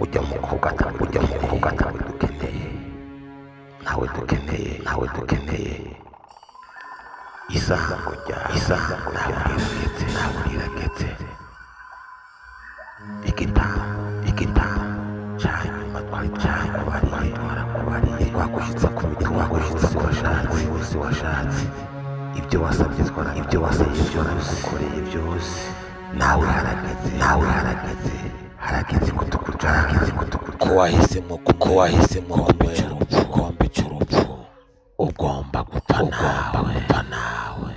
Ujya mukobwa ujya mukobwa ntawe dukeneye, ntawe dukeneye, ntawe dukeneye. Isango rya isango ntawe riragetse, ntawe riragetse. Igitambo igitambo canyuma twari twarakubariye, twarakubariye, twagushitse ku mirimo, twagushitse ku washatse wose washatse. Ibyo wasabye twara, ibyo wasabye twarabigukoreye byose. Nawe harageze, nawe harageze, harageze ko tukuja, harageze ko tukuja. Ko wahisemo, ko wahisemo kombe cy'urupfu, kombe cy'urupfu. Ugomba gupfa nawe, gupfa nawe.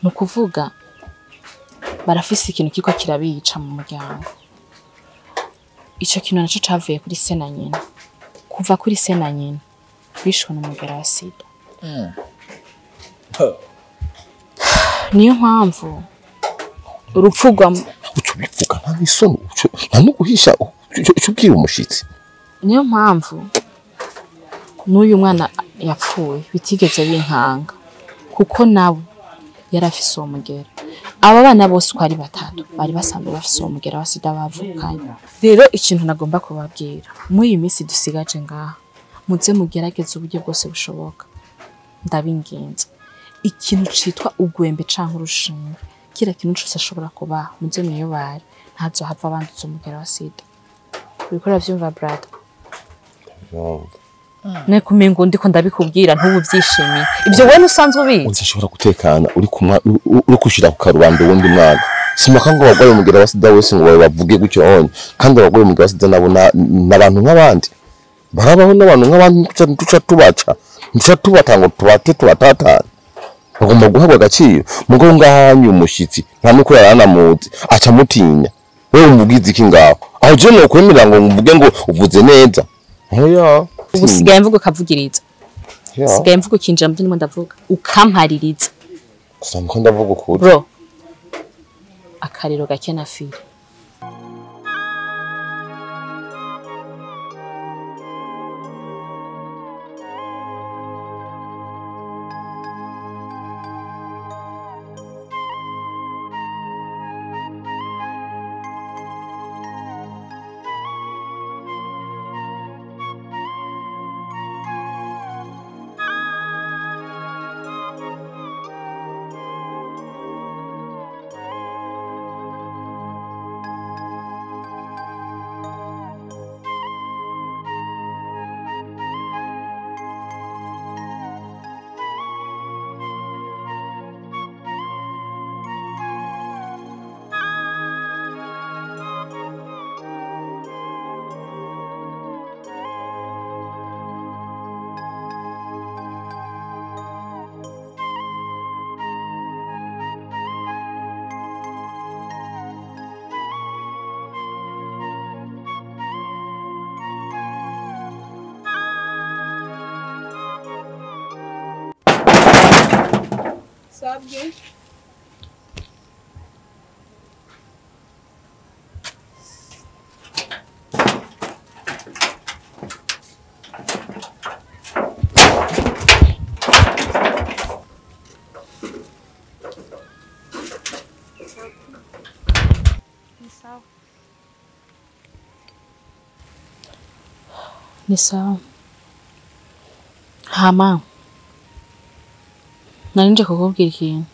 Ni ukuvuga barafise ikintu kiko kirabica mu muryango. Ico kintu naco cavuye kuri se na nyina. Kuva kuri se na nyina bishwe n'umugera wa sida. Niyo mpamvu urupfu rwa uco bivuga nta n'isoni, nta no guhisha, uco ubwira umushitsi. Niyo mpamvu n'uyu mwana yapfuye bitigeze binkanga, kuko nawe yari afise uwo mugera. Aba bana bose uko ari batatu bari basanzwe bafise uwo mugera wa sida bavukanye. Rero ikintu nagomba kubabwira muri iyi minsi dusigaje ngaha, muze mugerageze uburyo bwose bushoboka, ndabinginze. Ikintu citwa ugwembe canke urushinge, kira kintu cose ashobora kubaha, muze mwiyubare, ntazohava abanduza umugera wa sida. Uriko uravyumva brother? Ne kumengo ndiko ndabikubwira ntubu vyishimiye. Ibyo wewe usanzwe ubizi. Uzashobora gutekana uri kumwa uri kushira ku karubanda wundi mwana. Simaka ngo abagwaye umugera wa sida wese ngo bavuge gutyo onye. Kandi abagwaye umugera wa sida nabo n'abantu nk'abandi. Barabaho n'abantu nk'abandi tuca tubaca. Tuca tubatanga tubate tubatatana. Bagomba guhabwa agaciro. Mugo ngahanyu umushitsi nta nuko yaranamuzi aca mutinya. Wewe umugize iki ngaho? Aho je no kwemera ngo mvuge ngo uvuze neza. Oya. Ubu sigaye mvuga ukavugiriza. Sigaye mvuga ukinjira mu byo ndimo ndavuga ukampaririza. Gusa niko ndavuga ukuri. Bro, akariro gake na fili. Sabwe. Ni sawa. Hama Nari nje kukubwira ikintu.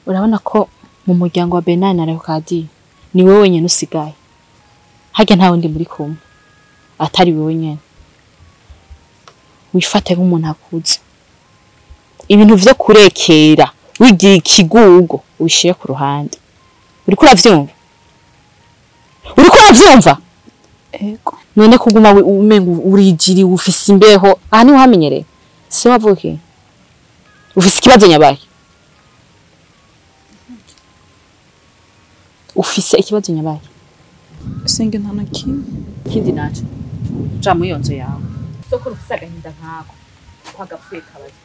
Urabona ko mu muryango wa Benani na Leokadi ni wewe wenyine usigaye. Harya nta wundi muri kumwe atari wewe nyene. Wifate nk'umuntu akuze. Ibintu vyo kurekera wigira ikigugo ubishyire ku ruhande. Uriko uravyumva? Uriko uravyumva? Ego. None kuguma umenga urijiriwe ufise imbeho, aha niho wamenyereye. Se wavukiye? Ufise ikibazo nyabaye? Ufise ikibazo nyabaye? Senge nta na kimwe. Ikindi naco. Ja muri iyo nzu yawe. Soko ufise agahinda nkako. Ko agapfuye kabagize.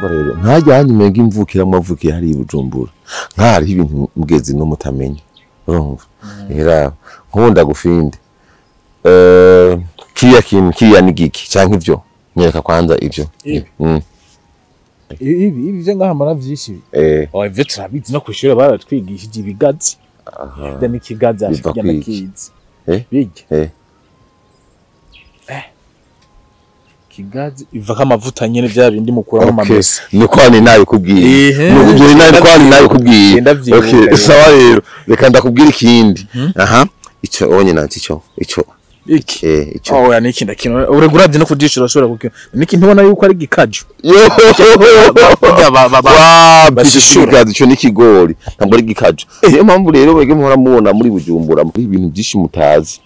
Rero nkajya umenga imvukira mwavukiye hari Bujumbura nkahariho ibintu mugezi no mutamenya urumva era nkunda gufinde kiriya kintu kiriya ni giki canke ivyo nyereka kwanza ivyo ibi ivyo ngaha maravyinshi oh ivyo turabizi no kwishura baratwigishije ibigazi da n'ikigazi ashikya nakizi bijya kigazi iva kamavuta nyene vya bindi mukuramo amamesa nuko ni nayo kubwiye nuko ni nayo ni nayo kubwiye okay sawa rero reka ndakubwira ikindi aha ico onye nanti ico ico iki ico oh ya niki ndakino uregurabye no kujishura ushobora kukino niki ntubona yuko ari gikaju wa bashishura ico nikigori ntabwo ari gikaju niyo mpamvu rero bege muhora mubona muri Bujumbura muri ibintu byinshi mutazi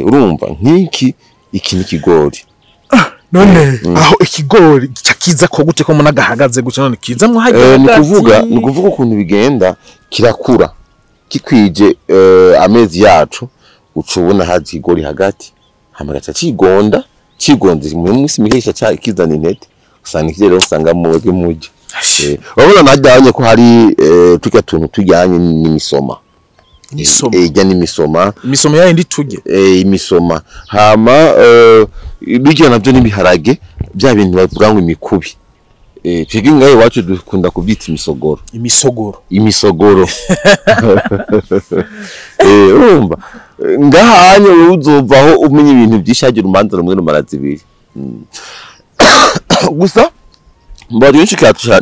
urumva nk'iki iki nikigori none aho ikigori kiza ko gute ko munagahagaze gute none kiza mwo hagiye ni kuvuga ukuntu bigenda kirakura kikwije amezi yacu ucubona haje ikigori hagati hamagaca cigonda cigonze mu munsi mihesha ca kizana intete usanga ikigero usanga mu mujye urabona najyanye ko hari turya tuntu tujyanye n'imisoma ijya n'imisoma imisoma yindi tujye imisoma hama bijya navyo n'ibiharage bya bintu bavuga ngo imikubi twebwe ngaho iwacu dukunda kubyita imisogoro imisogoro urumva ngahanye uzovaho umenya ibintu byinshi hagira urumanza rumwe rumara zibiri gusa mbari benshi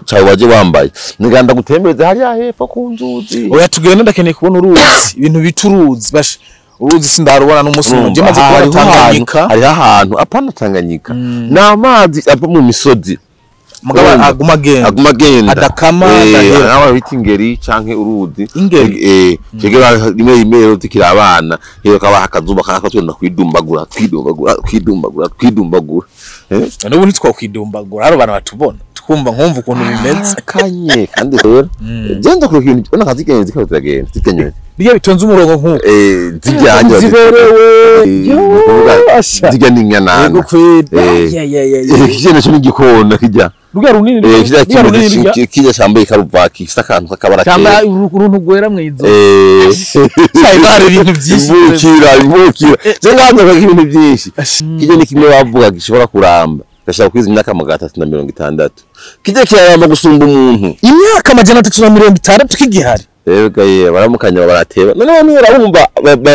cyawe waje wambaye niganda gutembereza hariya hepfo ku nzuzi oya tugenda ndakeneye kubona uruzi ibintu bita uruzi basha uruzi sindarubona n'umunsi umwe maze kubona Tanganyika hariho ahantu apana Tanganyika ni amazi ava mu misozi mugabo aguma agenda adakama adahera nawe bita ingeri canke uruzi ingeri twebwe rimwe rimwe rero tukiri abana rero kabaha akazuba kaka tugenda kwidumbagura twidumbagura twidumbagura twidumbagura n'ubu ntitwakwidumbagura hari abantu batubona twumva nkumva ukuntu bimeze kanye kandi rero genda kure ibintu ubona kazigenze zikaba ziragenda zikenywe biya bitonze umurongo nkuko zijyanye ziberewe zijya n'inyanana kijya nacyo n'igikona kijya rwa runini kijya cyambaye karuvati gifite akantu k'akabara kera cyambaye uruntu rwera mu izo cyari ibintu byinshi imvukira cyangwa ibintu byinshi kijya ni kimwe bavuga gishobora kuramba gashaka kwiza imyaka 360 kijya kiraramba gusumba umuntu imyaka 360 kigihari rero ye baramukanya barateba none bamwe barabumva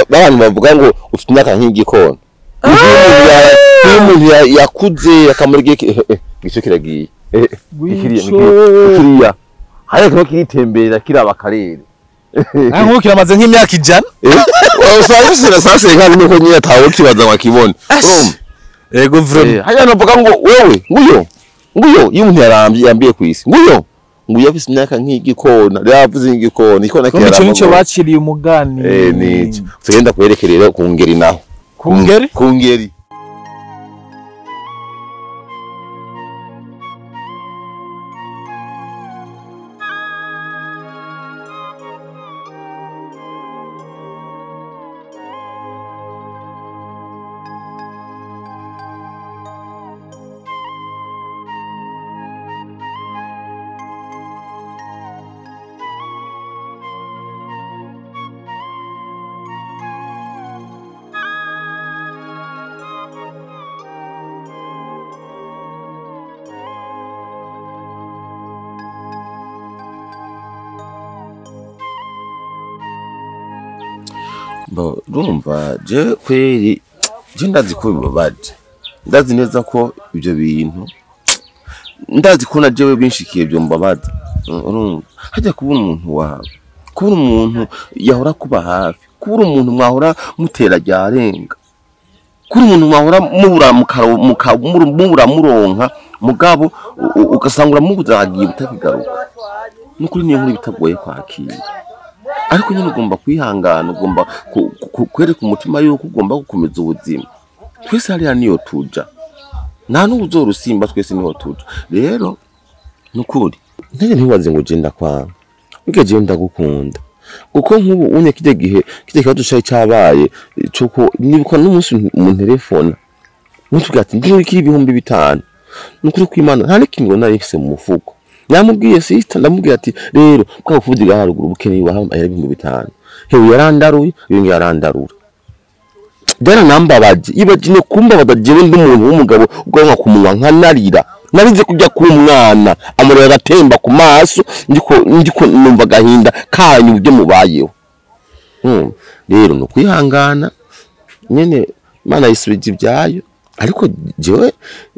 abantu bavuga ngo ufite imyaka nk'igikona iyo umuntu yakuze akamara igihe gico kiragiye kiriya hariya kiba kiritembera kiraba akarere nkuko kiramaze nk'imyaka 100 usanga sirasase kandi nuko nyine atawe kibaza ngo akibone ego vraiment hariya navuga ngo wewe nguyo nguyo iyo umuntu yarambye yambiye ku isi nguyo nguyo afise imyaka nk'igikona rero avuze nk'igikona ikona kiraramba icyo nicyo baciriye umugani nico tugenda kwerekerera ku ngeri naho ku ngeri ku ngeri. Bo urumva je kweri je ndazi ko bibabaje, ndazi neza ko ibyo bintu ndazi ko na jewe binshikiye byo mbabaza. Urumva hajya kubura umuntu wawe, kubura umuntu yahora kuba hafi, kubura umuntu mwahora mutera ryarenga, kubura umuntu mwahora mubura mubura muronka mugabo ugasanga uramubuza agiye butakigaruka. Nukuri niyo nkuru bitagoye kwakira, ariko nyine ugomba kwihangana, ugomba kwereka umutima yuko ugomba gukomeza ubuzima. Twese hariya niyo tuja, nta n'ubuzorusimba, twese niho tuja. Rero nukuri ntege ntiwaze ngo je ndakwanga, burya jewe ndagukunda, kuko nk'ubu unye kirya gihe kirya kibazo cari cabaye cuko nibuka n'umunsi mu telefona mutubwira ati ndurikira 5000. Nukuri kw'Imana nta n'ikintu nari mfise mu mufuko. Namubwiye sister, ndamubwira ati rero bwa kuvudiga haruguru bukeneye waha amahera 5000. Hewe yarandaruye, yongera yarandarura. Dara nambabaje, ibagine kumbabaza jewe ndi umuntu w'umugabo ubwanwa kumunwa nkanarira. Narize kujya ku mwana amureba agatemba ku maso, ndiko numva gahinda kanyu ibyo mubayeho. Rero no kwihangana nyene Imana yisubije ibyayo, ariko jewe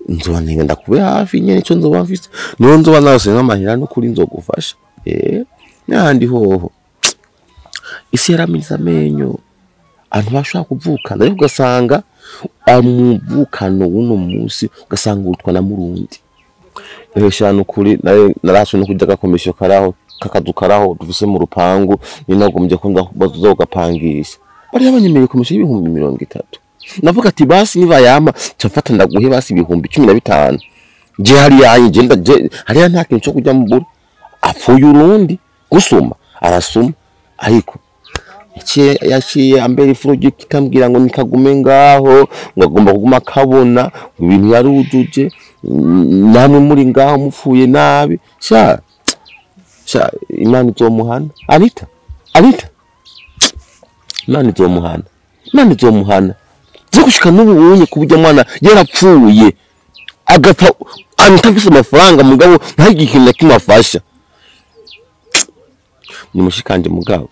nzoba ngenda kube hafi nyene ico nzoba mfise, niho nzoba narose n'amahera no kuri nzogufasha. N'ahandi hoho isi yaramiriza amenyo, abantu bashobora kuvukana, ariko ugasanga amuvukano w'uno munsi ugasanga urutwa na murundi. Eshanu kuri naraswe no kujya gakomesho karaho kakazu karaho dufise mu rupangu, ni nagombye ko ndazogapangisha. Bari abanyemeye komesho y'ibihumbi 30. Navuga ati basi niba yama cafata ndaguhe basi ibihumbi 15. Je hari yanye je ndaje hariya nta kintu cyo kujya mu buru. Apfuye urundi gusuma arasuma, ariko yaciye ambere ifuro kitambwira ngo nikagume ngaho, ngo agomba kuguma kabona ibintu yarujuje, namwe muri ngaho mupfuye nabi. Sha sha Imana izomuhana. Anita Imana izomuhana, Imana izomuhana. Gushika n'ubu unye kubujya mwana yarapfuye agapfa antafise amafaranga mugabo ntagire ikintu na kimwe afasha. Ni mushikanje mugabo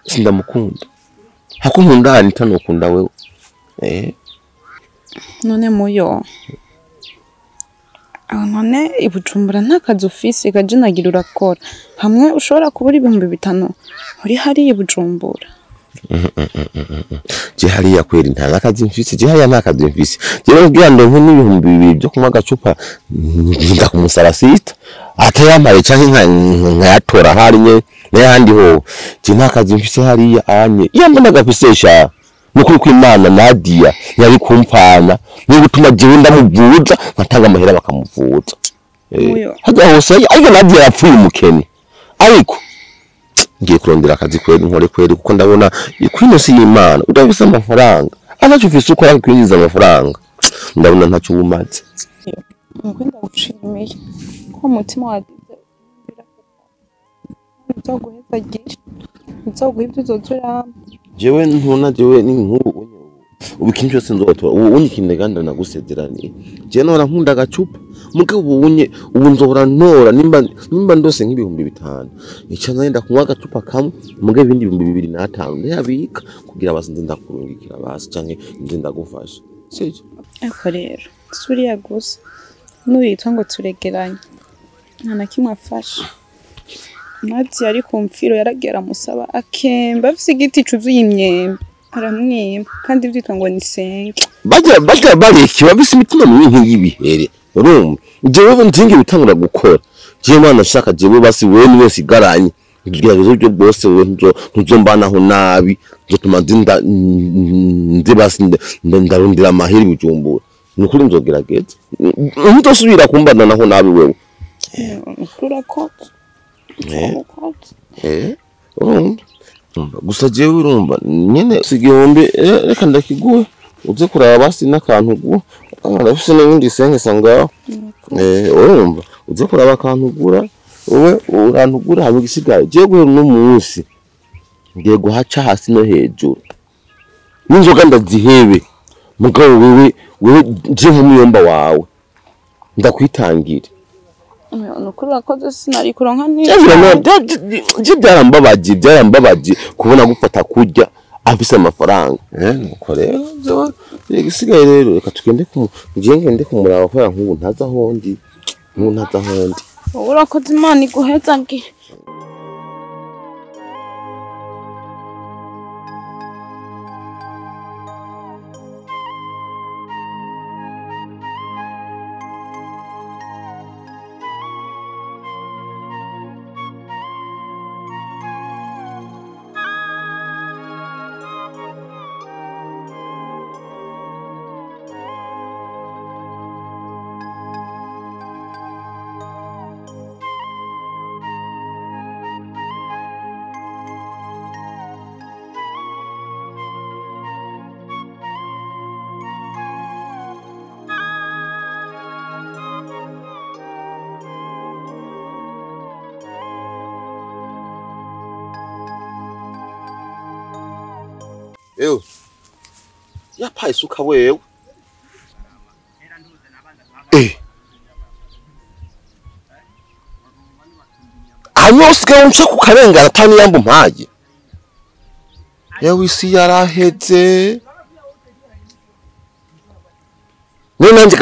sindamukunda, hako nkunda Anita nokunda wewe. None muyo none ibujumbura nta kazi ufise kajinagira urakora hamwe ushobora kubura 5000 uri hari ibujumbura. Je hariya kweri nta nakazi mfise, je hariya nta kazi mfise. Je nubwira ndonke n'ibihumbi 2 byo kunywa agacupa nda kumusara sita atayamare canke nkayatora hari nye n'ahandi ho. Je nta kazi mfise hariya anye iyo mbona gafisesha nukuri kw'Imana Nadia yari kumpfana ni gutuma jewe ndamuvuza nkatanga amahera bakamuvuza. Hajya hose ariko Nadia yapfuye umukene, ariko ngiye kurondera akazi kweri nkore kweri, kuko ndabona kwino si y'Imana udafise amafaranga anaco ufise uko yakwinjiza amafaranga ndabona ntaco umaze. Nuko ndagushimiye ko umutima wagize nzoguheza nzoguha ibyo uzozurama. Jewe ntuna jewe ni nk'ubu ubu ikintu cyose nzotora ubu unye ikintu ganda nagusezeraniye. Je nora nkunda agacupa mugabo ubu unye ubu nzohora ntora nimba ndose nk'ibihumbi 5 ica nenda kunywa agacupa kamwe mugabo ibindi 2005 ndayabika kugira basinze ndakurungikira basi canke nze ndagufasha. Sije ariko rero suriya gusa n'uyitwa ngo turegeranye nta na kimwe afasha. Nadia ari ku mfiro yaragera musaba akemba afise igiti cuzuye imyembe aramwimba kandi byitwa ngo nisenge. Bajya bareki bafise imitima mibi nk'iyibihere. Urumva jewe nzingi gutangura gukora jewe mwana shaka jewe basi wewe niwe sigaranye kugira ibyo bwose wewe ntuzombanaho nabi nzotuma nzinda nzi basi ndarondera amahera Bujumbura. Nukuri nzogerageza ntuzosubira kumbana naho nabi wewe. Urakoze. Urumva gusa jewe urumva nyene si igihumbi reka ndakiguhe uze kuraba basi n'akantu ugura ndafise n'ibindi senge sangaho. Urumva uze kuraba akantu ugura wowe urantugura haba igisigaye. Jewe guhera uno munsi ngiye guhaca hasi no hejuru n'inzoga ndazihebe mugabo wewe je nk'umuyomba wawe ndakwitangira. Nukuri urakoze sinari kuronka neza. Je byarambabaje kubona gufata kurya Afise amafaranga nuko rero byo igisigaye rero reka tugende ku ngiye ngende kumuraba kubera nk'ubu ntaza hondi nk'ubu ntaza hondi. Urakoze Imana iguhezagire. Ewe yapaye isuka wewe hanyuma usigaye unca ku karengana atani yambu mpaye yewe isi yaraheze niyo nanjye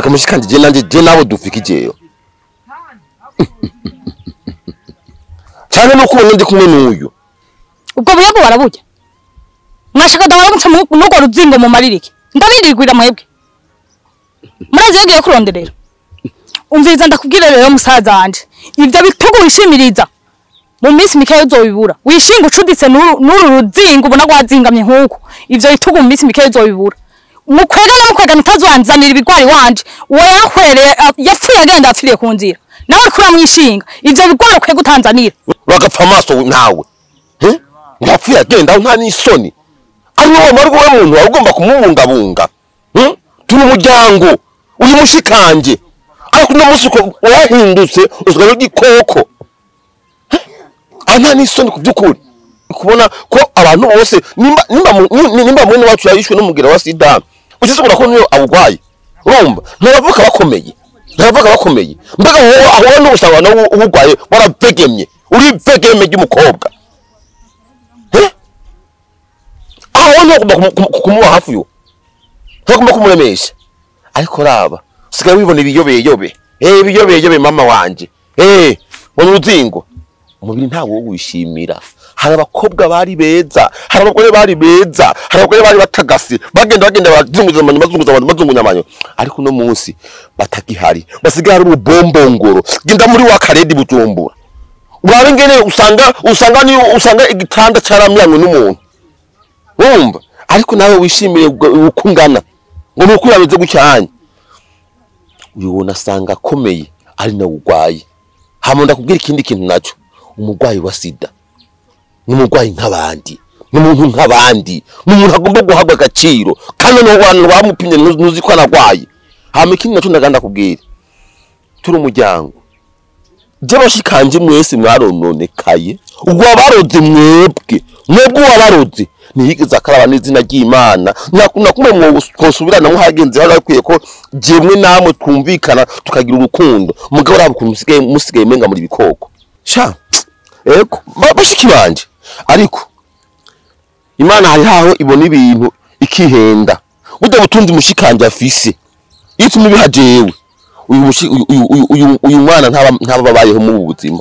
kamushikanje je nanjye je nabo dufika ijeyo cyane no kubona ndi kumwe n'uyu ubwo buyago baraburya mwashaka ndabaramutse n'urwo ruzingo mu maririke ndabirirwira mwebwe murazi yagiye kuronderera umviriza ndakubwira rero musaza wanje ibyo bitugu wishimiriza mu minsi mike uzobibura wishinga ucuditse n'uru ruzingo ubona rwazingamye nk'uko ivyo bitugu mu minsi mike uzobibura mukwega na mukwega ntazwanzanira ibigwari wanje uwo yahwereye yapfuye agenda apfiriye ku nzira nawe uriko uramwishinga ivyo bigwari ukwiye gutanzanira uragapfa amaso nawe yapfuye agenda nta n'isoni ari wowe wari wowe muntu wari ugomba kumubungabunga turi umuryango uri mushikanje ariko uno munsi uko wahindutse usigaye igikoko nta n'isoni ku by'ukuri kubona ko abantu bose nimba mwene wacu yayishwe n'umugera wa sida ukisubira ko niyo awugwaye urumva ntabavuka bakomeye ntabavuka bakomeye mbega wowe aho n'ubusanga nawe ubugwaye waravegemye uri vegeme ry'umukobwa aho ntugomba kumuba hafi yo ntugomba kumuremesha ariko raba usigaye wibona ibiyobeyobe ibiyobeyobe mama wanje ngo uruzingo umubiri ntawo wo wishimira. Hari abakobwa bari beza, hari abagore bari beza, hari abagore bari batagasi bagenda bazunguza amanyo bazunguza abantu bazungunya amanyo ariko uno munsi batagihari basigaye ari ububombongoro. Genda muri wa karedi Bujumbura urabe ngene usanga ni usanga igitanda caramyanywe n'umuntu wumva ariko nawe wishimiye uko ungana ngo nuko yabeze gucyanya uyu wonasanga akomeye ari nawe ugwaye. Hama ndakubwira ikindi kintu naco, umugwayi wa sida n'umugwayi nk'abandi, n'umuntu nk'abandi, n'umuntu agomba guhabwa agaciro kandi n'abantu bamupimye ntuzi ko anagwaye. Hama ikindi naco ndaganda kubwira, turi umuryango by'abashikanje mwese mwarononekaye, ubwo abaroze mwebwe wabaroze ntiyigeze akaraba n'izina ry'Imana. Nakumwe mwosubirana muhagenze hano akwiye ko jemwe namwe twumvikana tukagira urukundo mugabo rabo musigaye menga muri bikoko sha ego bashiki banje. Ariko Imana hari haho ibona ibintu ikihenda burya butunzi mushikanje afise ituma bihajewe uyu mwana ntaba babayeho mu buzima.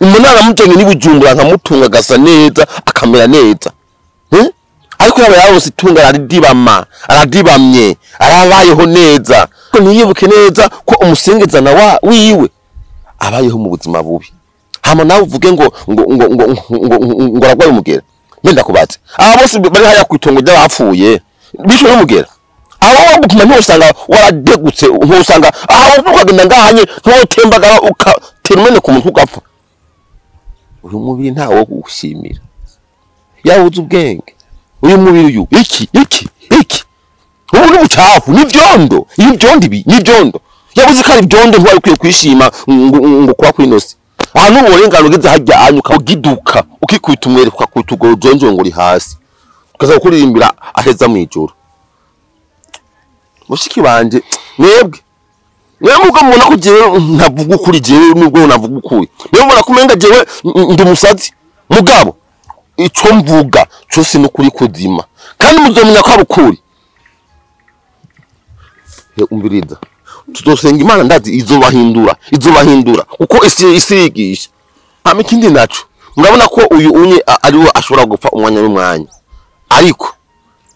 Umunara mujanye n'Ibujumbura nkamutunga agasa neza akamera neza ariko yaba yarose itunga aradibama aradibamye arabayeho neza ko ntiyibuke neza ko umusengezana wa wiwe abayeho mu buzima bubi. Hama nawe uvuge ngo ngo ngo ngo ngo ngo aragwaye umugera ngenda kubatse aba bose bari haya kwitongo ry'abapfuye bishwe n'umugera aho wagupima ntusanga waradegutse ntusanga aho ukagenda ngahanye ntotembagara ukaterumene ku muntu ugapfa. Uyu mubiri ntawo gushimira yabuze ubwenge uyu mubiri uyu iki iki iki ubu ni ubucafu ni byondo iyo byondo ibi ni byondo yabuze ko ari byondo ntwari ukwiye kwishima ngo kwa kwinosi ahantu uburengano ugeze hajya anyuka ugiduka ukikubita umwere ukakubita ubwo rujonjongo uri hasi ukaza kuririmbira aheza mu ijoro. Mushiki banje mwebwe mwebwe mubona ko jewe ntavuga ukuri jewe nubwo navuga ukuri mwebwe mubona ko umenga jewe ndi umusazi mugabo Ico mvuga cyose n'ukuri kuzima kandi muzomenya ko ari ukuri. Umviriza tuzosenga Imana ndazi izobahindura kuko isi irigisha. Hama ikindi naco murabona ko uyu unye ariwe ashobora gupfa umwanya n'umwanya, ariko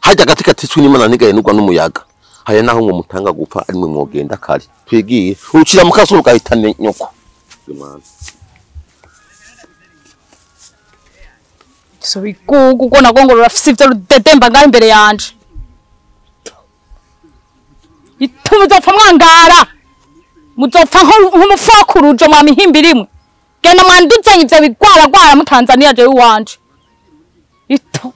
hajya agati katitswe n'Imana ntigahenurwa n'umuyaga. Hari naho ngo mutanga gupfa ari mwe mwogenda kare twigiye urucira mukaso rugahitana nyoko. So bigugu ko nagongo rurafise ivyo rudedemba ngaho imbere yanje. Ituma uzopfa mwangara, muzopfa nk'umufakurujo mwa mihimbi rimwe. Genda mwanduzanye ivyo bigwaragwara mu Tanzania jewe iwanje. Ito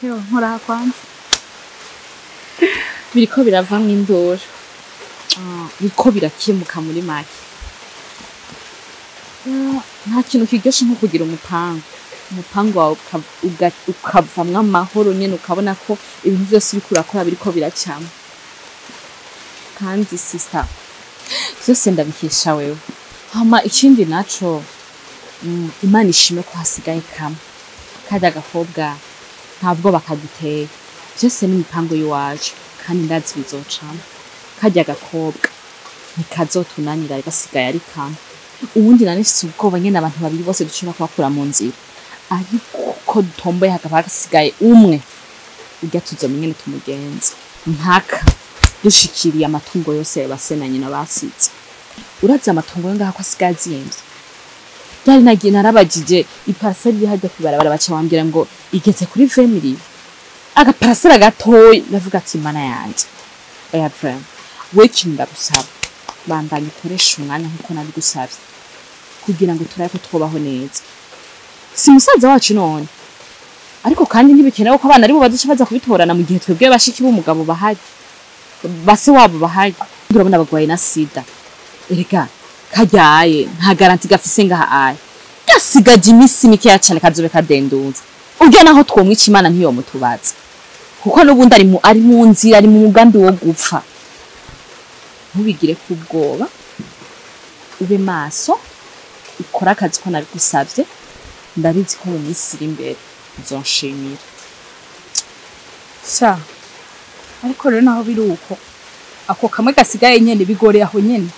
nkora kwanza biriko biravamwo induru, biriko birakemuka muri make. Nta kintu kiryoshe nko kugira umupango wawe ukavamwo amahoro nyene, ukabona ko ibintu vyose uriko urakora biriko biracamwo. Kandi sister vyose ndabikesha wewe. Hama ikindi naco, Imana ishime ko hasigaye kamwe karya gakobwa ntabwo bakaduteye. Byose ni imipango y'iwacu kandi ndazi bizocamo. Karya gakobwa ntikazotunanira gasigaye ari kamwe. Ubundi nari mfise ubwoba nyene abantu babiri bose dushobora kubakura mu nzira, ariko ko dutomboye hakaba hasigaye umwe, urya tuzomenya nyene tumugenza mpaka dushikiriye amatungo yose base na nyina basize. Urazi amatungo yo ngaha ko asigaye azimvye. Byari nagiye narabajije iparasera iri hajya kwibarabara baca bambwira ngo igeze kuri 20 miliyoni. Agaparasera gatoyi ndavuga ati Mana yanje. Oya frère, we ikintu ndagusaba, bandanye ukoresha umwanya nkuko nabigusavye kugira ngo turabe ko twobaho neza. Si musaza wacu none, ariko kandi ntibikenewe ko abana aribo baduca baza kubitorana mu gihe twebwe bashiki b'umugabo bahari, base wabo bahari. Urabona bagwaye na sida, erega kajyaye nta garanti gafise ngaha aye gasigaje imisi mikeya cane kazobe kadendunze. Urya naho twomwica Imana ntiyomutubaza, kuko n'ubundi ari mu nzira, ari mu mugambi wo gupfa. Ntubigire ku bwoba, ube maso, ukore akazi ko nabigusavye. Ndabizi ko mu minsi iri imbere uzonshimira. Sha, ariko rero naho biri uko ako kamwe gasigaye nyene bigoreye aho nyene.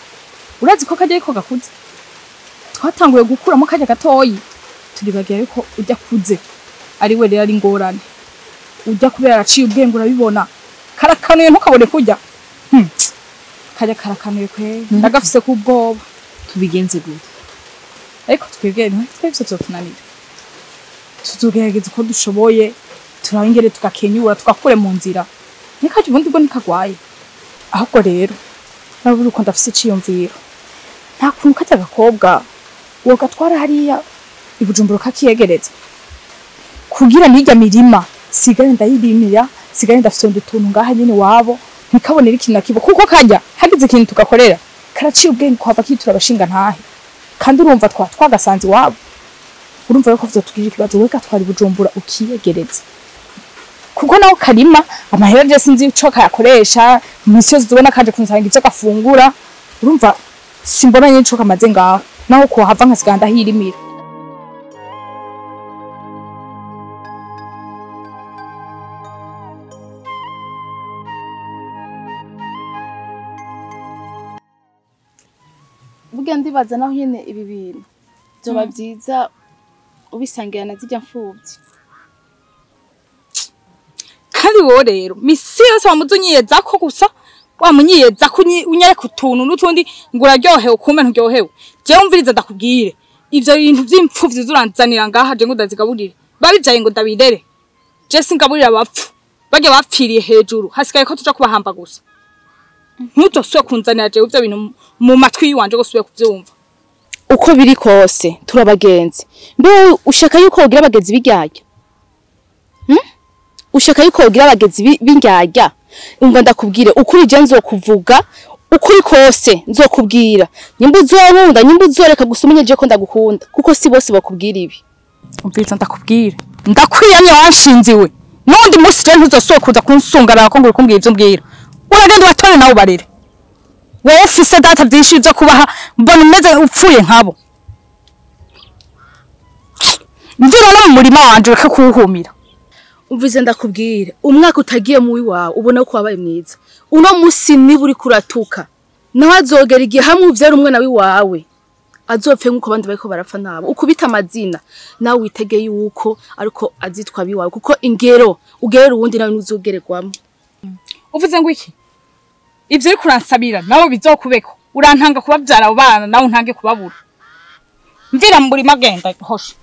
Urazi ko kajya ariko gakuze, twatanguye gukuramo kajya gatoyi turibagiye, ariko ujya kuze ari we rero ari ngorane. Ujya kubera araciye ubwenge urabibona, karakanuye ntukabone kujya. Kajya karakanuye kwe, ndagafise ku bwoba. Tubigenze gute? Ariko twebwe twebwe tuzotunanira, tuzogerageza uko dushoboye, turabe ingere tugakenyura tugakure mu nzira. Nikaje ubundi bwo nikagwaye. Ahubwo rero naburi uko ndafise iciyumviro, nta kuntu kajya gakobwa uwo gatwara hariya i Bujumbura kakiyegereza kugira nirya mirima sigare ndayirimira, sigare ndafite utuntu ngaha nyene wabo ntikabonera ikintu na kimwe, kuko kajya hagize ikintu tugakorera karaciye ubwenge kuhava kitura abashinga ntahe. Kandi urumva twagasanze iwabo, urumva yuko vyotugirira ikibazo. We gatwara i Bujumbura ukiyegereza, kuko naho karima amahera je sinzi ico kayakoresha. Misi yose tubona kaje kunsanga ivyo gafungura, urumva simbona nyene ico kamaze ngaho, naho kuhava nkasiga ndahirimira. Burya ndibaza naho nyene ibi bintu vyoba vyiza ubisangira na zirya mfuvyi. Kandi wowe rero misi yose wamuze unyiyezako gusa, wamunyiyezako unyereka utuntu n'utundi ngo uraryohewe kumbe nturyohewe. Jewe umviriza ndakubwire, ivyo bintu vy'impfuvyi zuranzanira ngaha je ngo ndazigaburire, babivyaye ngo ndabirere. Je singaburira abapfu, barya bapfiriye hejuru, hasigaye ko tuja kubahamba gusa. Ntuzosubire kunzanira jewe ivyo bintu mu matwi yiwanje ngo usubire kuvyumva. Uko biri kose turabagenzi. Mbe ushaka yuko wogira abagenzi b'indyarya? Ushaka yuko wogira abagenzi b'indyarya? Umva ndakubwire ukuri je nzokuvuga Ukuri kose nzokubwira. Nyimba uzonkunda, nyimba uzoreka gusa umenye ko ndagukunda, kuko si bose bakubwira ibi. Umviriza ndakubwira. Ndakwiyamye wanshinziwe. Nundi munsi je ntuzosubira kuza kunsungara ko ngo kumbwira ivyo mbwira. Uragenda ubatore nawe ubarere. Wowe ufise data byinshi byo kubaha, mbona umeze upfuye nkabo. Mvira no mu murima wanje ureke kuwuhumira. Umvize ndakubwira, umwaka utagiye mu wawe ubona ko wabaye mwiza. Uno musi niba uri kuratuka, nawe azogera igihe hamwe uvyara umwana wiwawe. Azopfe nkuko abandi bariko barapfa nabo. Ukubita amazina, nawe witege yuko ariko azitwa biwawe, kuko ingero ugerera uwundi nawe ntuzogererwamo. Uvuze ngo iki? Ivyo uri kuransabira nawe bizokubeko. Urantanga kubavyara abo bana nawe untange kubabura. Mvira mu murima genda hoshe.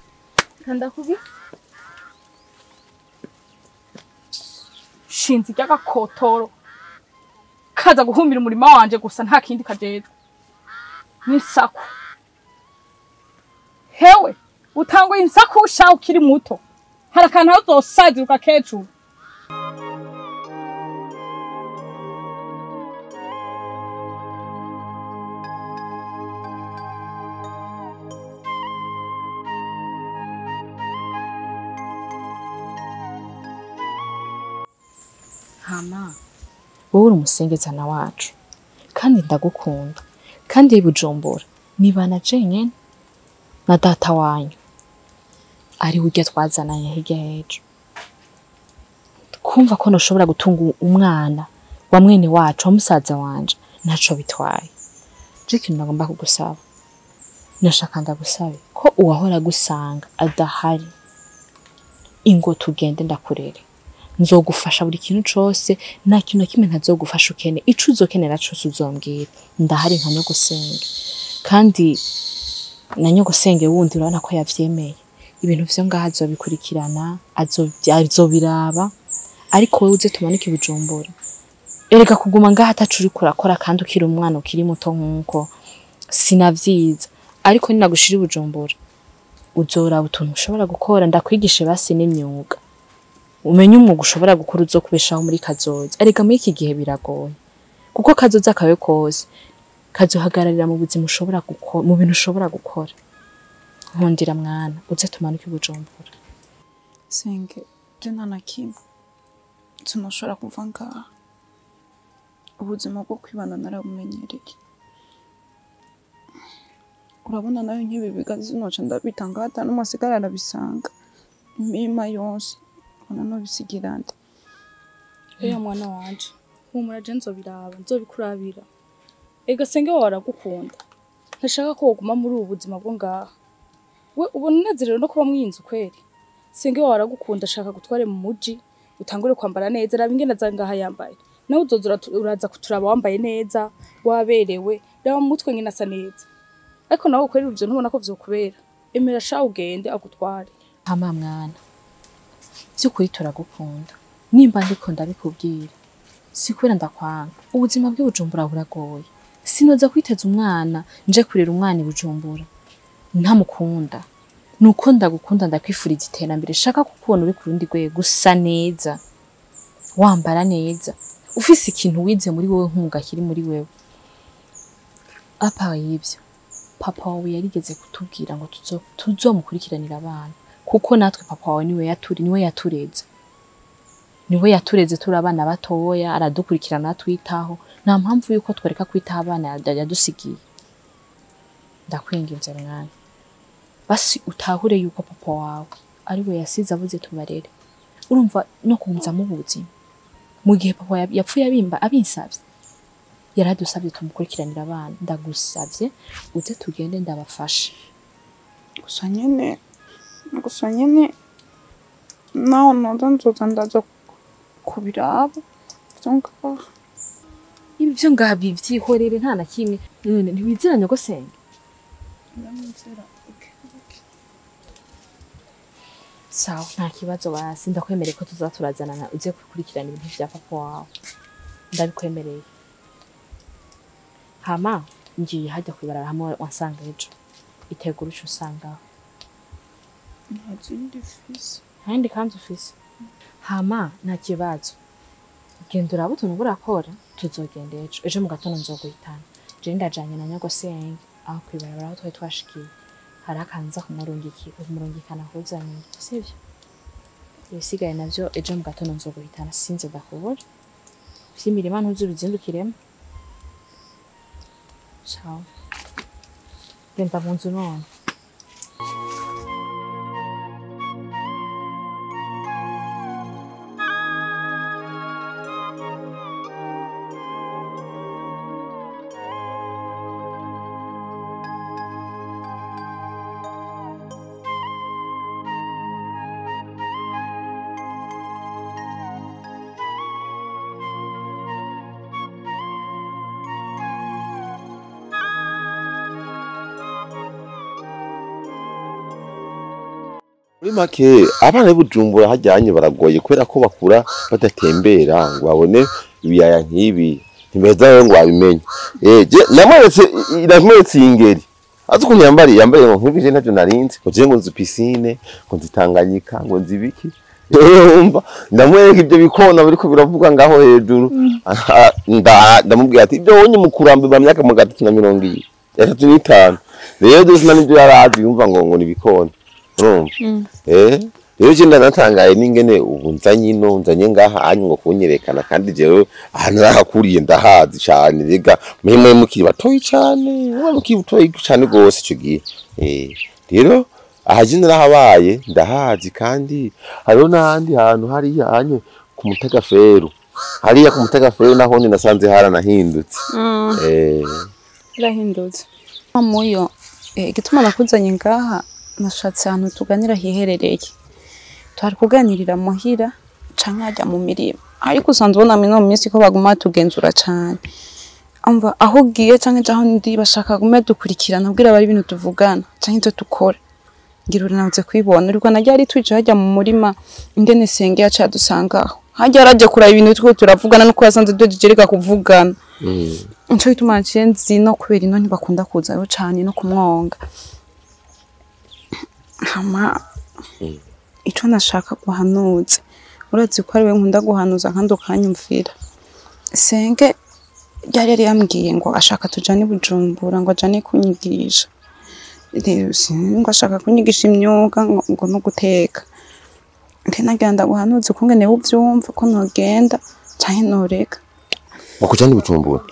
Ndakubita. Shinzi ry'agakotoro kaza guhumira umurima wanje gusa nta kindi kajejwe n'insaku. Hewe utangwe insaku sha ukiri muto, hari akantu aho uzosazira ugakecuru. Hama wowe uri umusengezana wacu kandi ndagukunda, kandi Bujumbura nibana jenyene na data wanyu ari urya twazananye hirya y'ejo. Kumva ko ntushobora gutunga umwana wa mwene wacu wa musaza wanje ntaco bitwaye. Je ikintu nagomba kugusaba, nashaka ndagusabe ko uwahora gusanga adahari, ingo tugende ndakurere. Nzogufasha buri kintu cose, nta kintu na kimwe ntazogufasha ukene. Ico uzokenera cose uzombwira, ndahari nka nyogosenge. Kandi na nyogosenge wundi urabona ko yavyemeye. Ibintu vyo ngaha azobikurikirana, azobiraba, ariko wewe uze tumanike Bujumbura. Erega kuguma ngaha ataco uriko urakora kandi ukiri umwana ukiri muto nkuko sinavyiza. Ariko ninagushira Bujumbura uzoraba utuntu ushobora gukora, ndakwigishe basi n'imyuga. Umenye umwuga ushobora gukora uzokubeshaho muri kazoza. Erega muri iki gihe biragoye, kuko kazoza kawe kose kazohagararira mu buzima ushobora gukora, mu bintu ushobora gukora. Nkundira mwana, uze tumanuke Bujumbura. Senge, je nta na kimwe sinashobora kuva ngaha. Ubuzima bwo kwibana narabumenyereye. Urabona nayo nk'ibi bigazi noca ndabitanga hata n'umusigara arabisanga. Imirima yose ubona nobisigira nde. Eya mwana wanje, humura je nzobiraba, nzobikurabira. Ega senge wawe aragukunda. Ntashaka ko woguma muri ubu buzima bwo ngaha. We ubona unezerewe no kuba mw'inzu kweri. Senge wawe aragukunda, ashaka gutware mu muji, utangure kwambara neza, raba ingene aza ngaha yambaye. Nawe uzoza uraza kuturaba wambaye neza, waberewe, raba mu mutwe nyine asa neza. Ariko nawe kweri ivyo ntubona ko vyokubera. Emera sha ugende agutware. Hama mwana, vy'ukuri turagukunda. Nimba ndiko ndabikubwira, si kubera ndakwanga. Ubuzima bw'i Bujumbura buragoye. Sinoza kwiteza umwana nje kurera umwana i Bujumbura ntamukunda. Nuko ndagukunda, ndakwifuriza iterambere. Shaka kukubona uri ku rundi rwego, usa neza, wambara neza, ufise ikintu wize muri wewe nk'umwuga kiri muri wewe. Apa y'ivyo, papa wawe yarigeze kutubwira ngo tuzomukurikiranira abana, kuko natwe papa wawe niwe yatureze. Niwe yatureze turi abana batoya, aradukurikirana atwitaho. Nta mpamvu yuko twereka kwitaho abana yadusigiye. Ndakwinginze mwana, basi utahure yuko papa wawe ari we yasize avuze tubarere. Urumva no kumuza mu buzima. Mu gihe papa yapfuye abimba abinsavye, yaradusabye tumukurikiranira abana. Ndagusavye uze tugende ndabafashe. Gusa nyene naho noza nzoza ndaza kubiraba ivyo ngaha. Ivyo ngaha bivyihorere nta na kimwe. None ntiwizera nyogosenge? Ndamwizera. Sawa, nta kibazo basi, ndakwemereye ko tuzaturazanana uze gukurikirana ibintu vya papa wawe. Ndabikwemereye. Hama ngiye hajya kwibarara hamwe wansanga ejo. Itegura ico usangaho. Nta zindi mfise. Nta yindi kanzu ufise? Hama nta kibazo. Genda urabe utuntu burakora tuzogenda ejo. Ejo mu gatondo nzoguhitana. Je ndajanye na nyogosenge aho kwibarabara aho twari twashikiye. Hari akanza kumurungikana kuzaniye. Sivyo? Ibisigaye navyo ejo mu gatondo nzoguhitana sinze ndakubura. Vy'imirima ntuzubizindukiremo. Ciao. Genda mu nzu none. Muri make abana b'Ibujumbura hajyanye baragoye kubera ko bakura badatembera ngo babone ibiyaya nk'ibi ntibeza rero ngo babimenye. Namweretse iyi ngeri azi ukuntu yambariye ngo nk'ibi je ntavyo narinzi ngo je ngo nzi piscine ngo nzi Tanganyika ngo nzi ibiki. Urumva ndamwereka ibyo bikona biriko biravuga ngaho hejuru ndamubwira ati ibyo wonye mukurambe ba myaka 335 rero dusina nibyo yarazi yumva ngo ni bikona. Urumva rero je ndanatangaye n'ingene ubu nzanye ino nzanye ngaha anyu ngo kunyerekana kandi jewe ahantu nahakuriye ndahazi cane rega mwe mukiri batoyi cane mukiri butoyi cane gose ico gihe. Rero aha je narahabaye ndahazi kandi hariho n'ahandi hantu hariya anyu ku Mutagaferu hariya ku Mutagaferu naho ni nasanze haranahindutse. Birahindutse muyo igituma nakuzanye ngaha nashatse ahantu tuganira hiherereye twari kuganirira muhira canke hajya mu mirima ariko usanzwe ubona mino minsi ko baguma tugenzura cane amva aho ugiye canke aho ndi bashaka gume dukurikirana kugira bari ibintu tuvugana canke ivyo dukora ngira uranaze kwibona uriko najya ari twica hajya mu murima ingene senge yaca yadusangaho hajya araje kuraba ibintu two turavugana nuko yasanze dujereka kuvugana. Nico gituma naciye nzi no kubera ino ntibakunda kuzayo cane no kumwonga. Hama ico nashaka guhanuza urazi ko ari we nkunda guhanuza kandi ukanyumvira. Senge yari yambwiye ngo ashaka tujane Bujumbura ngo ajane kunyigisha ngo ashaka kunyigisha imyuga ngo no guteka. Nagira ndaguhanuze ukungene uvyumva ko nogenda canke noreka. Wakujana Bujumbura?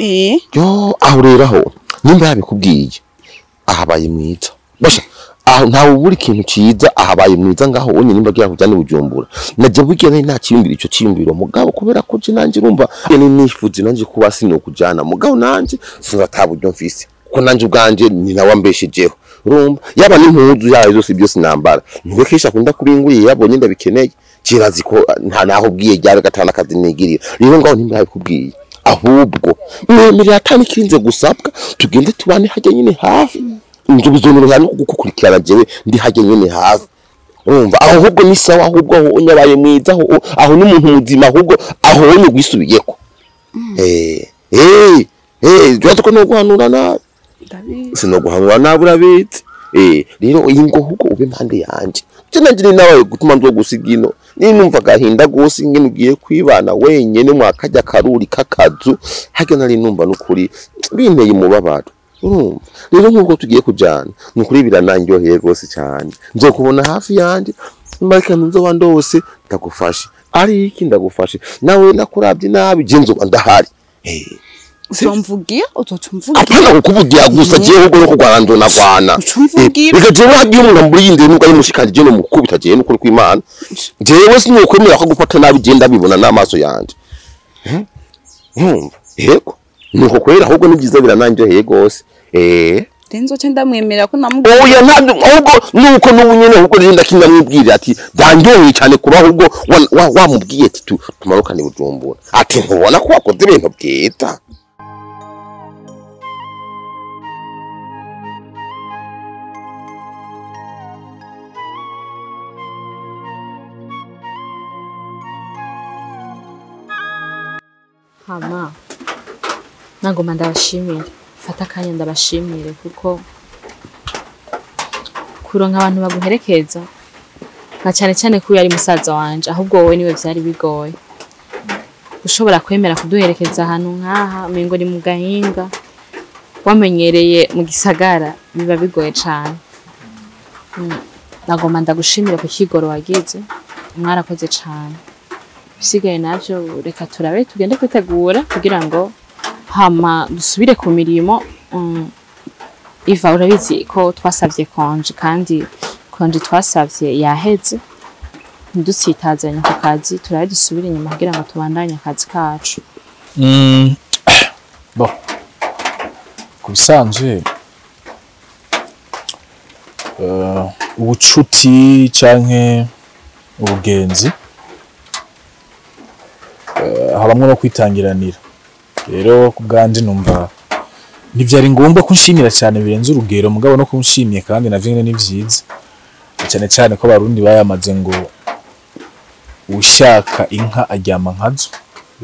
Yo aho rero aho nimba yabikubwiye ahabaye mwiza basha aho ntawe ubura ikintu ciza ahabaye mwiza ngaho onye nimba agira kujana Bujumbura naje bugiye nari naciyumvira ico ciyumviro mugabo kubera ko je nanje urumva ni nifuze nanje kuba sino kujana mugabo nanje sinzata buryo mfise kuko nanje ubwanje ni nawe ambeshejeho urumva yaba n'impuzu yayo zose byose nambara niwe kesha akunda kubinguriye yabonye ndabikeneye kirazi ko nta naho ubwiye ryari gatana akazi nigirira rero ngaho nimba yabikubwiye ahubwo mwemerera atani kirinze gusabwa tugende tubane hajya nyine hafi inzu bizonorohera no kugukurikirana jewe ndi hajya nyine hafi urumva aho ahubwo ni sawa ahubwo aho unyabaye mwiza aho n'umuntu muzima ahubwo aho wonye gwisubiyeko. Jya ko no guhanura nabi sinoguhanura nabi urabizi. Rero iyi ngo ahubwo ube impande yanje je nanje ni nawe gutuma nzo gusiga ino ninumva gahinda gose ingene ugiye kwibana wenyene mwakajya karuri kakazu hajya nari numva nukuri binteye umubabaro urumva. Rero nkuko tugiye kujana nukuri birananyoheye gose cyane nzokubona hafi yanje mbarika nzoba ndose ndagufashe ari iki ndagufashe nawe nakurabye nabi je nzoba ndahari. Uzomvugira uzotumvugira apana kukuvugira gusa je ahubwo no kugwana ndonagwana reka jewe hagiye umuntu muri yindi nubwo ari mushikanje je no mukubita je n'ukuri kw'Imana jewe sinokwemera ko gufata nabi je ndabibona n'amaso yanje nkumva yego nuko kwera ahubwo ni byiza birananjoheye gose. Renzo ce ndamwemera ko namubwira oya ntabwo ahubwo nuko n'ubunyene ahubwo rero ndakinamwibwira ati dandoye cyane kuba ahubwo wamubwiye ati tumarukane Bujumbura ati ntubona ko wakoze ibintu byiza. Hama nagoma ndabashimire fata akanya ndabashimire kuko kuronka abantu baguherekeza nka cyane cyane ko yari musaza wanje ahubwo wowe niwe vyari bigoye. Ushobora kwemera kuduherekeza ahantu nkaha umengo ni mu gahinga wamenyereye mu gisagara biba bigoye cane. Nagomba ndagushimira ku kigoro wagize, mwarakoze cane. Bisigaye navyo reka turabe tugende kwitegura kugira ngo hama dusubire ku mirimo. Iva urabizi ko twasavye konje kandi konje twasavye yaheze, ntidutsitazanye ku kazi, turabe dusubire inyuma kugira ngo tubandanye akazi kacu. Bon, ku bisanzwe ubucuti canke ubugenzi habamwo no kwitangiranira. Rero ku bwanje numva ntivyari ngombwa kunshimira cyane birenze urugero, mugabo no kunshimiye kandi navyo nyene ni vyiza, cyane cyane ko abarundi bayamaze ngo ushaka inka aryama nkazo.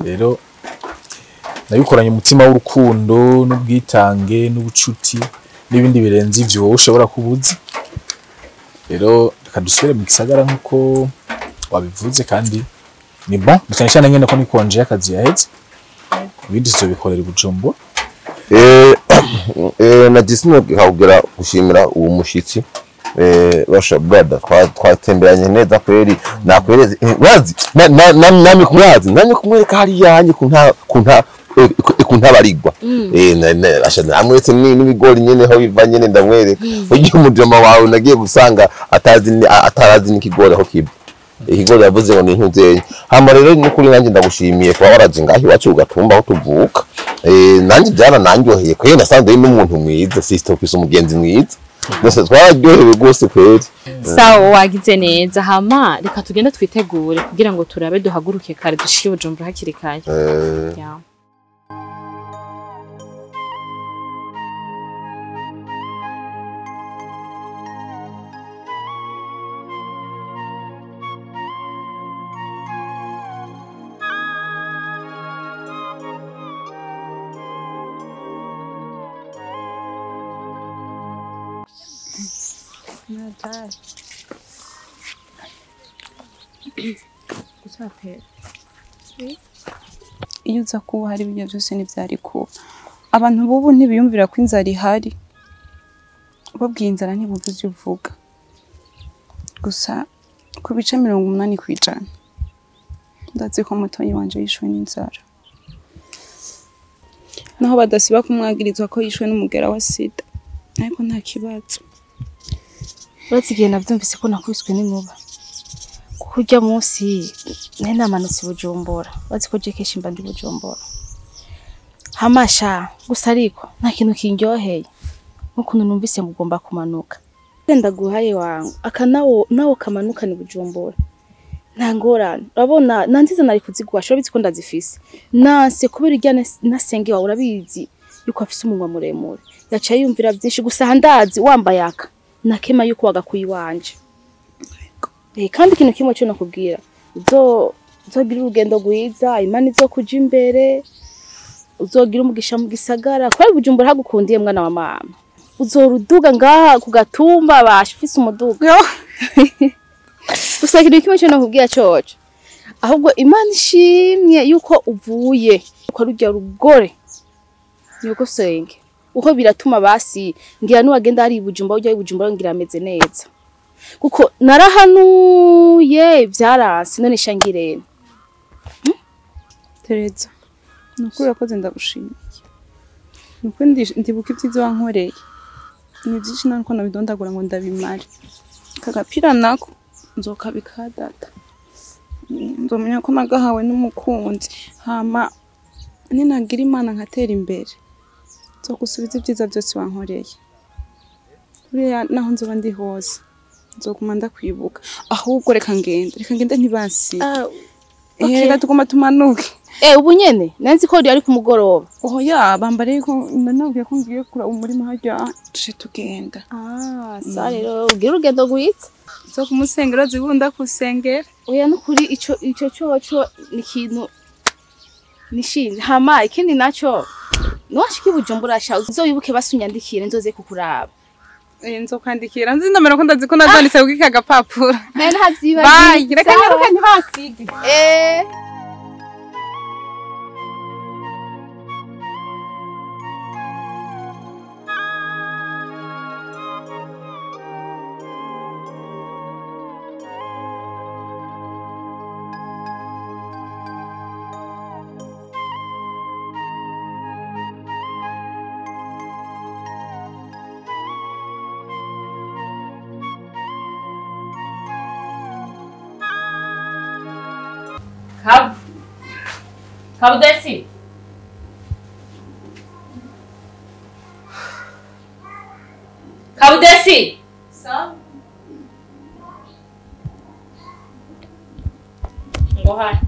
Rero nabikoranye umutima w'urukundo n'ubwitange n'ubucuti n'ibindi birenze ivyo wowe ushobora kubuza. Rero reka dusubire mu gisagara nkuko wabivuze kandi ni bon, cyane cyane nyene ko ni konje y'akazi yaheze, ibindi tuzobikorera i Bujumbura. Na Disney kawugera gushimira uwo mushitsi basha brother twatemberanye neza kweri nakwereze urazi nami kumurazi nami kumwereka hariya hanye kunta barigwa asha namweretse n'ibigori nyene aho biva nyene ndamwereka ugiye umujama wawe nagiye gusanga atazi atarazi n'ikigori aho kiva ikigori yavuze ngo ni intuzenye. Hama rero n'ukuri nanjye ndagushimiye kuba waraje ngaho iwacu ugatumba aho tuvuka. Nanjye byarananyoheye kweri nasanze n'umuntu mwiza sister kwisa umugenzi mwiza. Ndetse twararyohewe rwose kweri. Sawa wagize neza, hama reka tugende twitegure kugira ngo turabe duhaguruke kare dushike i Bujumbura hakiri kare. Iyo uza kuba hari ibyo byose ntibyari kuba. Abantu bubu ntibiyumvira ko inzara ihari, ubabwiye inzara ntibumva ivyo uvuga. Gusa ku bice 80% ndazi ko mutoyi wanje yishwe n'inzara, naho badasiba kumwagirizwa ko yishwe n'umugera wa sida, ariko nta kibazo. Uretse igihe navyumvise ko nakubiswe n'inkuba, kuko urya munsi nari namanutse i Bujumbura, bazi ko je kenshi mba ndi Bujumbura. Hamasha gusa ariko nta kintu kindyoheye nk'ukuntu numvise ngo ugomba kumanuka. Ndaguhaye wangu aka nawo kamanuka ni Bujumbura, nta ngorane. Urabona na nziza nari kuziguha, urabizi ko ndazifise. Nanse kubera irya nasenge wawe urabizi yuko afise umunwa muremure, yaciye yumvira byinshi. Gusa ndazi wambaye aka nakema yuko wagakuye iwanje. Kandi ikintu kimwe cyo nakubwira, uzogira urugendo rwiza, Imana izokuja imbere, uzogira umugisha mu gisagara. Kubera Bujumbura hagukundiye mwana wa mama, uzoruduga ngaha ku gatumba basha ufise umuduga. Gusa ikintu kimwe cyo nakubwira coco, ahubwo Imana ishimye yuko uvuye ko rujya rugore nyogosenge, uko biratuma basi ngira nuwagenda ari Bujumbura ujya Bujumbura ngira ameze neza, kuko narahanuye byaranse none shangirene. Tereza nukuri urakoze ndagushimiye, nukuri ndibuka ibyiza wankoreye ni byinshi nako nabidondagura ngo ndabimare. Kagapira nako nzokabika data, nzomenya ko nagahawe n'umukunzi. Hama ninagira Imana nkatera imbere nzogusubiza ibyiza byose wankoreye. Buriya naho nzoba ndi hose nzoguma ndakwibuka. Ahubwo reka ngende ntibasiga. Reka tuguma tumanuke. Ubu nyene nanzi ko ari ku mugoroba. Oya bambare ko nanabwiye ko ngiye kura umurima harya tuje tugenda. Sa rero ugira urugendo rwiza. Zo kumusengera zibunda kusengera. Oya nukuri ico coco ni ikintu nishimye. Hama ikindi naco nuwashika i Bujumbura sha uzoyibuke basunyandikire nzoze kukuraba. Nzokwandikira nzi nomero ko ndazi ko nazanditse kuri ka gapapuro. Nari ntavyibagiye. Bye, reka nyaruke ntibasige. Kabu. Kabudesi. Kabudesi. Sawa. Ngo hano.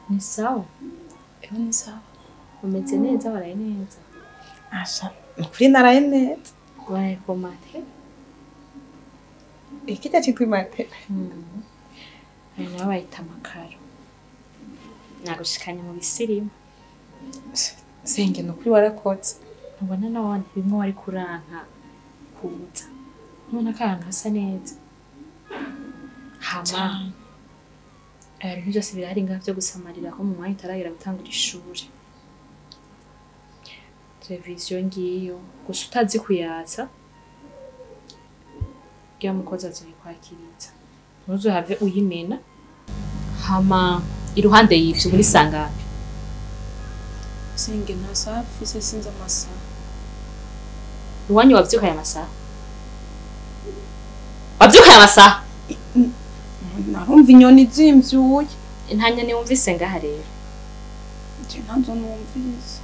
Ni sawa. Eho ni sawa. Umeze neza waraye neza. Asha, nukuri naraye neza. Waraye ku matera. Ikijya cyitwa imatera. Ayo nabo bayita amakaro. Nagushikanye mu bisirimu. Senge nukuri warakotse. Ntubona none bimwe wari kuranka kuza. None akantu hasa neza. Hama. Ibintu byose birahari ngaho byo gusamarira ko mu mwanya utaragera gutangura ishuri. Televiziyo ngiyo gusa utazi kuyatsa rya mukozi azoyikwakiriza ntuzohave uyimena. Hama iruhande y'ivyo muri sangapi? Senge nta saha mfise, sinzi amasaha. Iwanyu wavyukaye amasaha? Wavyukaye amasaha? Narumva inyoni zimvyuye. Nta nyoni wumvise ngaha rero? Je ntazo numvise.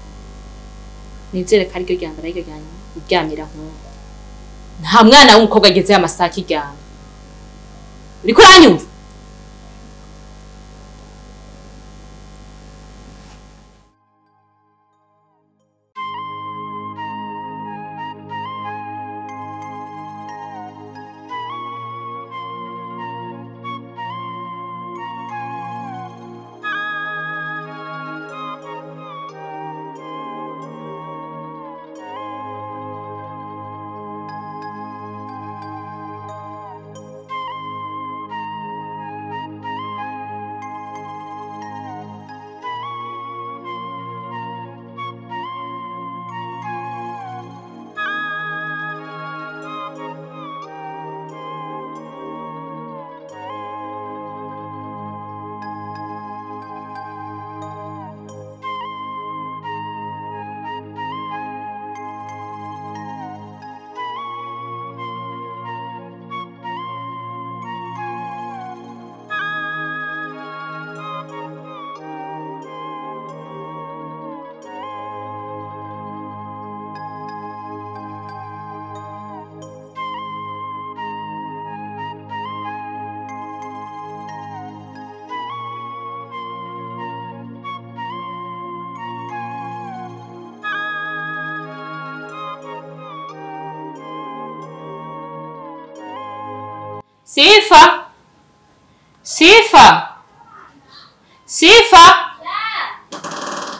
Nizere ko ariryo rya mbere ariryo rya nyuma uryamira nk'ubu. Nta mwana w'umukobwa ageze amasaha akiryama. Uriko uranyumva? Sifa! Sifa! Sifa!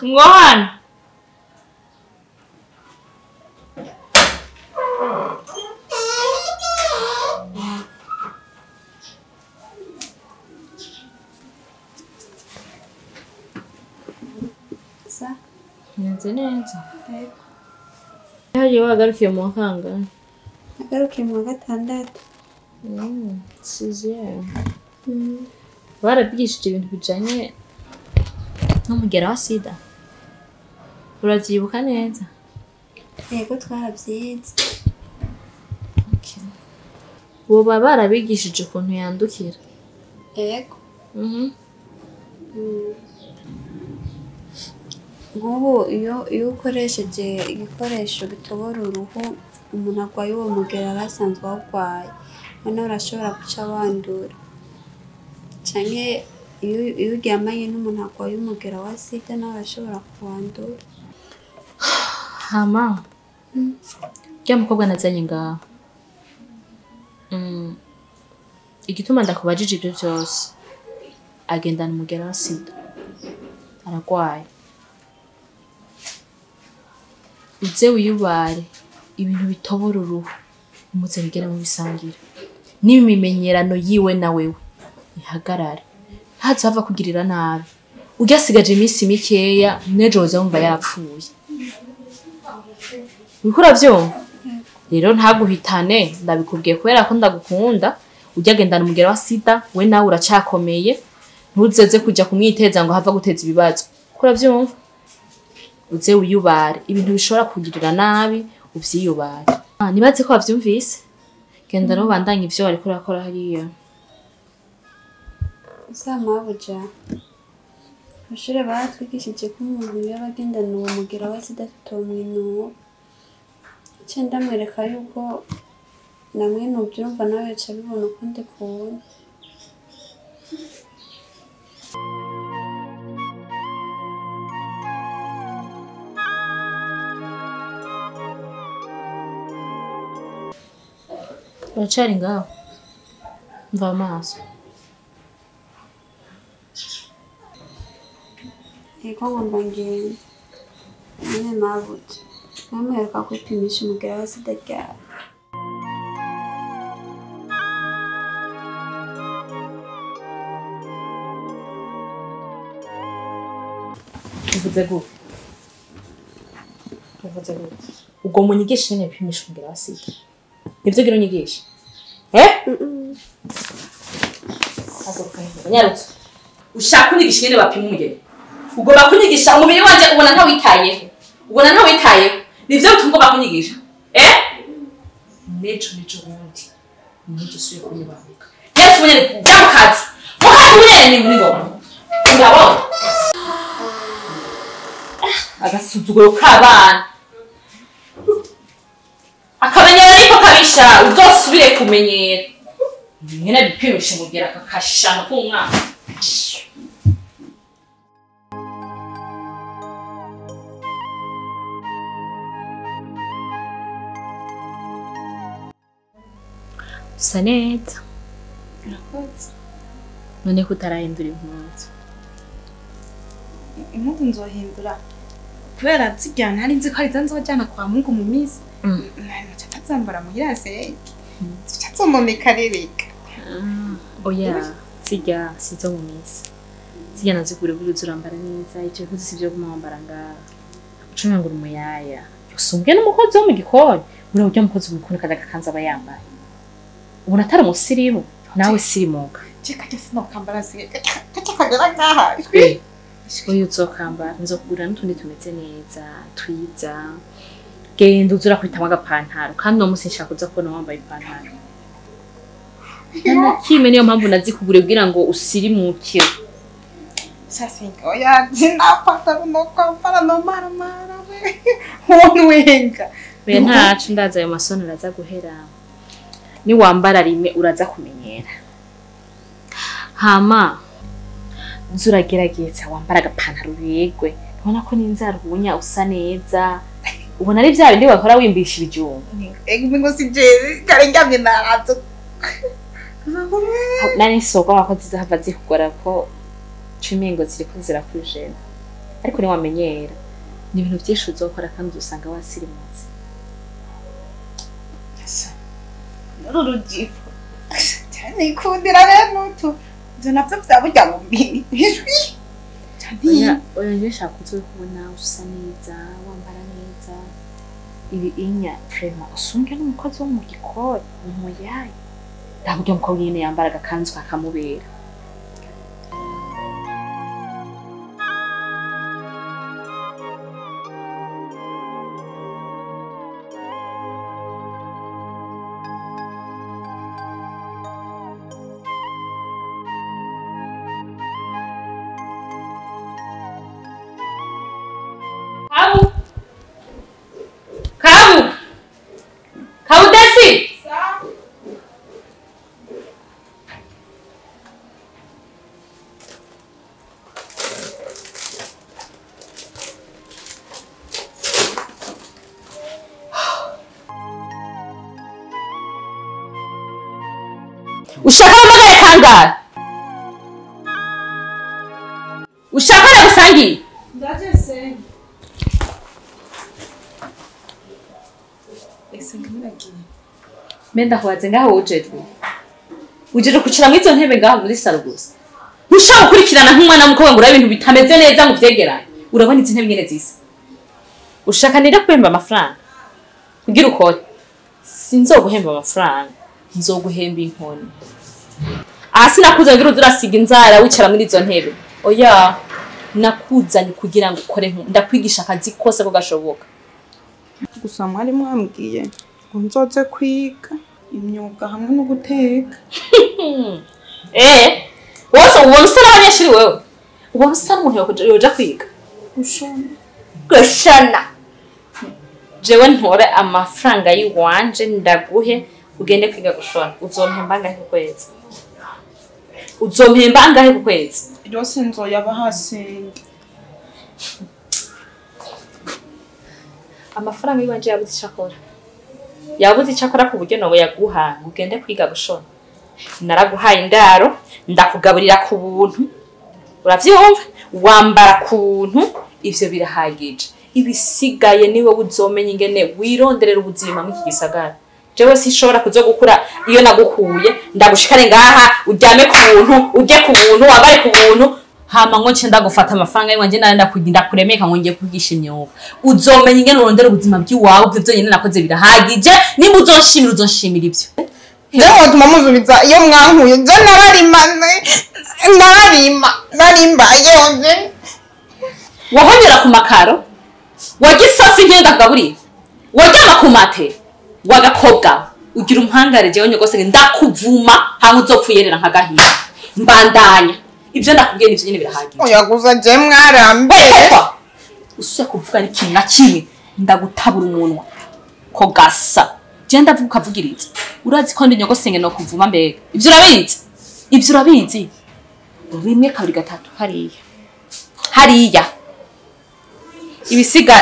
Ngo hano. Sa? Neze neza. Yego. Hariya wagarukiye mu wa kangahe? Nagarukiye mu wa gatandatu. Sixième. Barabigishije ibintu bijanye n'umugera wa sida. Uravyibuka neza? Yego twarabyize. Okay. Boba barabigishije ukuntu yandukira? Yego. Nk'ubu iyo ukoresheje igikoresho gitobora uruhu umuntu arwaye uwo mugera aba asanzwe awurwaye, noneho urashobora guca wandura. Canke iyo uryamanye n'umuntu arwaye umugera wa sida nawe urashobora kuwandura. Hama rya mukobwa nazanye ngaho, igituma ndakubajije ibyo byose, agendana umugera wa sida, aragwaye. Uze wiyubare ibintu bitobora uruhu umuze bigere mu bisangira n'imimenyerano yiwe na wewe ihagarare, ntazava kugirira nabi. Ujyasigaje iminsi mikeya n'ejo woza wumva yapfuye. Uriko uravyumva? Rero ntaguhitane, ndabikubwiye kubera ko ndagukunda. Ujya gendana umugera wa sida, we nawe uracakomeye, ntuzeze kujya kumwiteza ngo hava guteza ibibazo. Kuravyumva? Uze wiyubare, ibintu bishobora kugirira nabi uvyiyubare. Nibaze ko wavyumvise. Genda no bandanye ivyo wariko urakora hariya. Mabuja, abashure baratwigishije ko umuntu yaba agendana uwo mugera wa sida tutomwinuba. Nce ndamwereka yuko namwe nubyumva nawe yaca abibona ukundi kuntu. Uracari ngaho? Mva amaso. Ego ngomba ngende. Nyene mabuja, namuheruka kwipimisha umugera wa sida ryari? Uvuze gute? Uvuze gute? Ubwo munyigishe nyene bipimisha umugera wa sida. Nivyo gira unyigishe? Nyarutse. Ushaka kunyigisha nyene bapima umugera? Ugomba kunyigisha umubiri wanje ubona ntawitayeho. Ubona ntawitayeho. Nivyo bituma ugomba kunyigisha. Nejo nejo bundi. Nivyo usuye kunyibahuka. Nyarutse ubunyene jya mu kazi. Mu kazi ubunyene ni ngoma. Urabona? Agasuzuguro k'abana. Akamenyero ariko kabisha uzosubire kumenyera. Nyene bipimisha umugera kakashana k'umwana. Usa neza. Urakoze. None ko utarahindura impuzu? Impuzu nzohindura kubera zirya ntari nzi ko ari zo nzojana kwa Mungu mu minsi. Naca ntazambara muhira se. Zica zomomeka rereka. Oya, zirya sizo mu minsi. Zirya nazigura buri uzurambara neza, icyo mpuzu sivyo guma wambara ngaha. Uca ngo uri umuyaya. Usumbwe n'umukozi wo mu gikoni. Uriya urya mukozi wo mu gikoni kaza gakanzu aba yambaye. Ubona atari umusirimu, nawe sirimuka. Je kajya sinokambara se. Kajya kagera ngaha. Oya uzokambara, nzokugurira n'utundi tumeze neza, twiza. Genda uze urakwitamo agapantaro, kandi uno munsi nshaka kuza kubona wambaye ipantaro. Nta niyo mpamvu nazikuguriye kugira ngo usirimuke. Sasinga, oya nta nokwambara nomaramara we. Wonwenga. Oya ntaco ndaza ayo masoni araza guhera. Niwambara rimwe uraza kumenyera. Hama zuragerageza wambara agapantaro yegwe. Ubona ko n'inzara ubunya usa neza. Ubona ari bya bindi bakora wimbisha ibijumba. Ego ngo sije kare ndyamye narazo. Nani soko abakozi zahava zikugora ko cumingo ziriko zirakujena. Ariko ni wamenyera. Ni ibintu byinshi uzokora kandi usanga wasirimutse. Uru rujipo. Cyane ikundira rero nutu. Ivyo navyo vyaburya mu mbiri. Ijwi. Oya, oya nje nshaka kuzokubona usa neza, wambara neza. Ibi inya prema usumbwe n'umukozi wo mu gikoni, umuyayi. Ndaburya umukobwa nyene yambara agakanzu kakamubera. Kabu! Kabu! Kabu desi! Ushaka amagare kangahe? Ushaka nagusangiye? Ndaje se. Ese ngiragiye. Menda kwaze ngaho ujejwe. Ujeje kucira mu izo ntebe ngaho muri salo gusa. Ntushaka gukurikirana nk'umwana w'umukobwa ngo urabe ibintu bitameze neza ngo uvyegeranye. Urabona izi ntebe nyene zisa. Ushaka nira kwemba amafaranga. Kugira ukore. Sinzoguhemba amafaranga, nzoguhemba inkoni. Aha sinakuzanye kugira uze urasiga inzara wicara muri izo ntebe. Oya, nakuzanye kugira ngo ukore, ndakwigisha akazi kose ko gashoboka. Gusa mwari mwambwiye ngo nzoze kwiga imyuga hamwe no guteka. Wose ubona usa n'abanyeshuri wewe. Ubona usa n'umuntu yoja kwiga. Gushona. Gushona. Jewe ntore amafaranga yiwanje ndaguhe ugende kwiga gushona. Uzompemba angahe ku kwezi? Uzompemba angahe ku kwezi? Yose nzoyabaha senge. Amafaranga yiwanje yabuze icakora. Yabuze icakora ku buryo nawe yaguha ugende kwiga gushona. Naraguhaye indaro, ndakugaburira ku buntu. Uravyumva? Wambara ku buntu, ivyo birahagije. Ibisigaye niwe uzomenya ingene wironderera ubuzima mu iki gisagara. Jewe sinshobora kuzogukura iyo nagukuye, ndagushikare ngaha, uryame ku buntu, urye ku buntu, wambare ku buntu, hama ngo nce ndagufata amafaranga yiwanje nda kuremeka ngo ngiye kwigisha imyuga. Uzomenya ingene urondera ubuzima bw'iwawe, ivyo vyonyene nakoze birahagije, nimba uzonshimira uzonshimira ivyo. Jewe mutuma muzubiza iyo mwankuye, je nararima narimba yewe. Wahonyera ku makaro, warya isosi nk'iyo ndakugaburiye, waryama ku mate, wagakobwa, ugira umuhangare jewe nyogose ndakuvuma hamwe uzopfuyerera nka gahinda. Mbandanya ivyo ndakubwiye nivyo nyene birahagije. Oya gusa je mwarambe. Usuye kuvuga n'ikintu na kimwe ndagutabura umunwa ko gasa. Je ndavuga ukavugiriza. Urazi ko ndi nyogosenge no kuvuma mbega. Ivyo urabizi? Ivyo urabizi? 1 2 3 hariya. Hariya. Ibisiga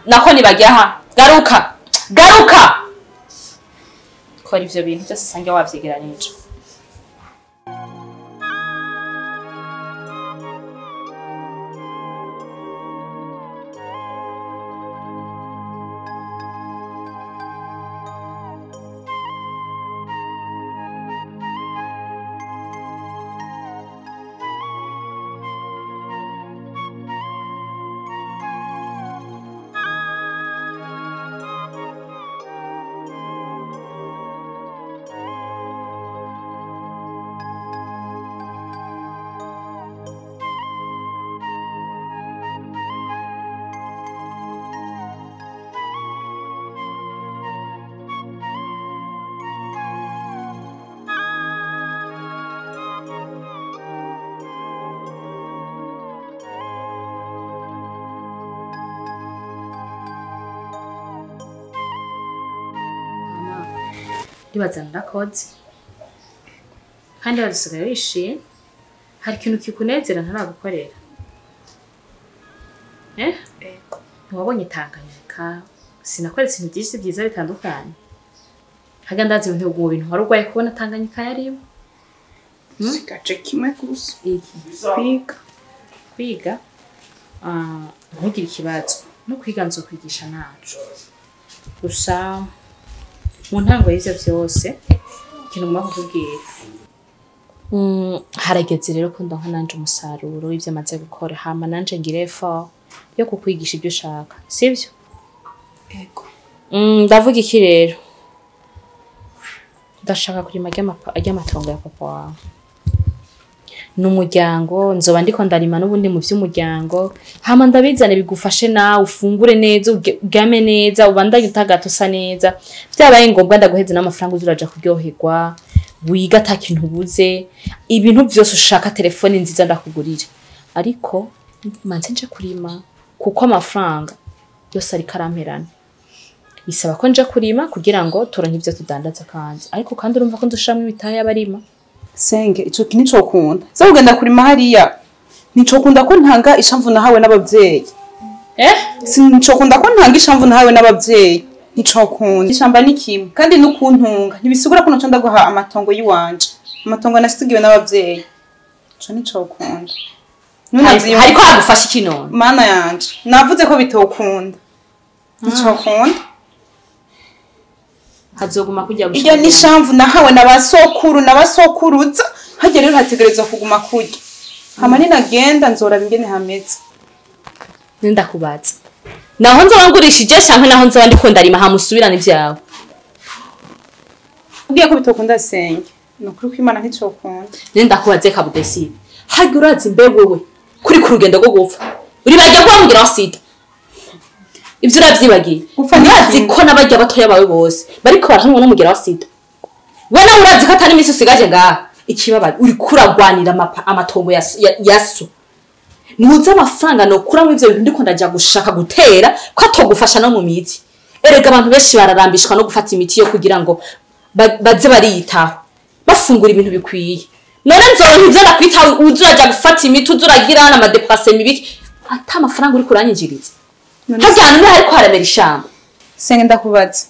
nako nibagiye aha. Garuka. Garuka. Kora ivyo bintu byose sange wavyigeranije. Ndibaza ndakoze kandi wadusigaye wishimye. Hari ikintu kikunezera ntaragukorera? Ntiwabonye Tanganyika? Sinakweretse ibintu byinshi byiza bitandukanye. Haga ndazi ibintu mu bintu wari urwaye kubona Tanganyika yarimo. Sigaje kimwe gusa. Iki? Kwiga. Kwiga? Ntugire ikibazo. No kwiga nzokwigisha naco. Gusa mu ntango y'ivyo vyose ikintu ngomba kukubwira, harageze rero ko ndonka nanje umusaruro w'ivyo maze gukora, hama nanje ngire effort yo kukwigisha ibyo ushaka, sivyo? Ego. Ndavuga iki rero? Ndashaka kurima ry'amatongo ya papa wawe. N'umuryango nzoba ndiko ndarima n'ubundi mu vy'umuryango, hama ndabizane bigufashe nawe ufungure neza, uryame neza, ubandanye utagata usa neza. Vyabaye ngombwa ndaguheze n'amafaranga uzuraja kuryoherwa, wiga ata kintu ubuze, ibintu vyose ushaka, telefone nziza ndakugurira. Ariko manze nje kurima kuko amafaranga yose ariko aramperana. Bisaba ko nje kurima kugira ngo turonke ivyo tudandaza kandi. Ariko kandi urumva ko ndushamwe imitahe y'abarima. Senge ico kintu nicokunda. Se ugenda kurima hariya nicokunda ko ntanga ishamvu nahawe n'abavyeyi. Sinicokunda ko ntanga ishamvu nahawe n'abavyeyi. Nicokunda. Ishamba ni kimwe kandi nukuntunga ntibisigura ko noco ndaguha amatongo yiwanje. Amatongo nasigiwe n'abavyeyi. Ico nicokunda. Hariko hagufasha iki none? Mana yanje navuze ko bitokunda. Nicokunda. Hazoguma kujya gushaka. Iyo ni shamvu nahawe nabasokuru nabasokuruza hajya rero hategerezwa kuguma kurya. Hama ninagenda nzoraba ingene hameze. Ndakubaza. Naho nzoba ngurishije canke naho nzoba ndiko ndarima hamusubirana ivyawe. Ugiye ko bitokunda senge. Nukuri ko Imana nticokunda. Nenda kubaze Kabudesi. Hagi urazi mbe wewe kuri ku rugendo rwo gupfa. Uri bajya kwamubwira wa sida. Ivyo uravyibagiye. Urazi ko n'abajya batoya bawe bose bariko barahanwa n'umugera wa sida. We nawe urazi ko atari imisi usigaje ngaha. Ikibabaye uri kuragwanira amatongo ya so. Ntuzi amafaranga nokura muri ivyo bintu ndiko ndaja gushaka gutera ko atogufasha no mu miti. Erega abantu benshi bararambishwa no gufata imiti yo kugira ngo baze bariyitaho. Bafungura ibintu bikwiye. None nzoronka ivyo ndakwitaho uzuraja gufata imiti uzuragira na amadeplase mibiki ata amafaranga uri kuranyinjiriza. Harya hantu hariko haramera ishamba. Senge ndakubaza.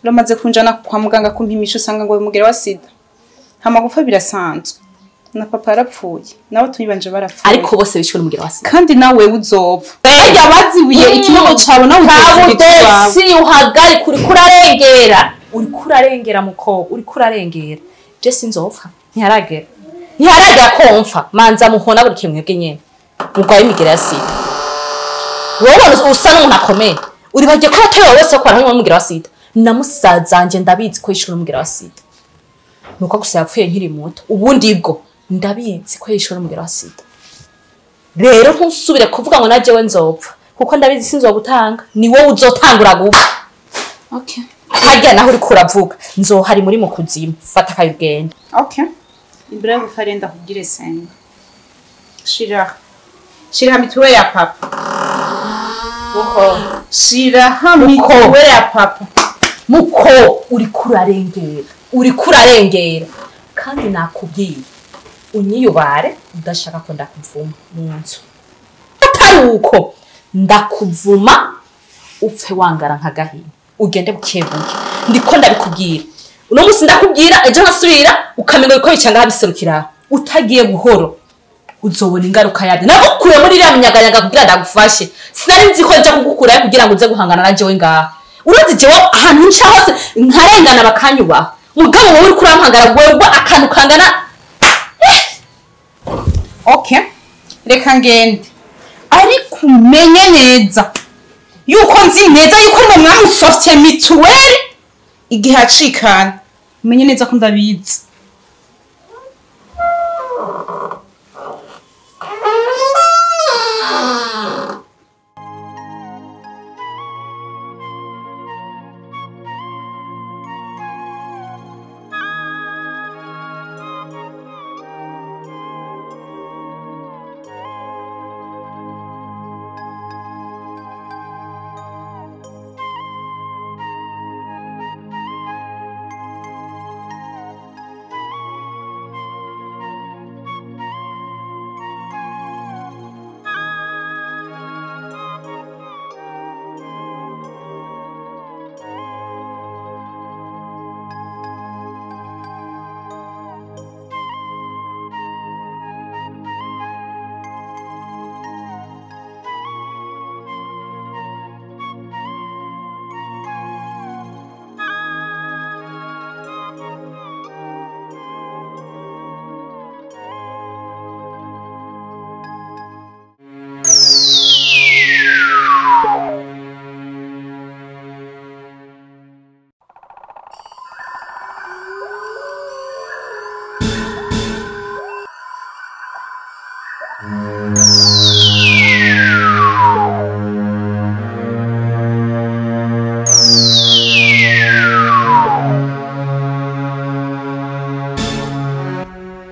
Uramaze kunjana kwa muganga kumpimisha usanga ngo umugera wa sida. Hama gupfa birasanzwe. Na papa yarapfuye, nawe tuyibanje barapfuye. Ariko bose bishwe n'umugera wa sida. Kandi nawe uzopfa. Harya bazibuye ikinogo cawe nawe uzopfa. Si uhagari kuri kurarengera. Uri kurarengera muko, uri kurarengera. Je sinzopfa. Ntiharagera. Ntiharagera ko mfa. Manza muhona buri kimwe bwe nyene. Mugwaye imigera ya sida. Wowe usa n'umuntu akomeye. Uri bagiye ko atewe wese ko aranywa n'umugera wa sida. Na musazanje ndabizi ko yishwe n'umugera wa sida. Nuko gusa yapfuye nkiri muto. Ubundi bwo ndabizi ko yishwe n'umugera wa sida. Rero ntusubire kuvuga ngo najewe nzopfa. Kuko ndabizi sinzogutanga. Ni wowe uzotangura gupfa. Okay. Harya naho uri kuravuga nzohari muri mu kuzimu. Fata akayugenda. Okay. Imbere yo gupfa renda kubwire senga. Shira. Shira mituwe ya papa. Muko. Shira mituwe ya papa. Muko uri kurarengera. Uri kurarengera. Kandi nakubwiye unyiyubare udashaka ko ndakuvuma mu nzu. Atari uko ndakuvuma upfe wangara nka gahini. Ugende bukebuke. Ndiko ndabikubwira. Uno musi ndakubwira ejo nkasubira ukamenga ko bicanga habiserukira. Utagiye buhoro uzobona ingaruka yabyo. Nagukuye muri iriya minyaganyaga kugira ndagufashe. Sinari nzi ko nja kugukurayo kugira ngo uze guhangana na jewe ngaha. Urazi jewe ahantu nca hose nkarengana bakanyubaha. Mugabo wowe uri kurampangara wewe akantu kangana. Okay. Reka ngende. Ariko umenye neza yuko nzi neza yuko no mwamusofye mituweli igihe acikana. Umenye neza ko ndabizi.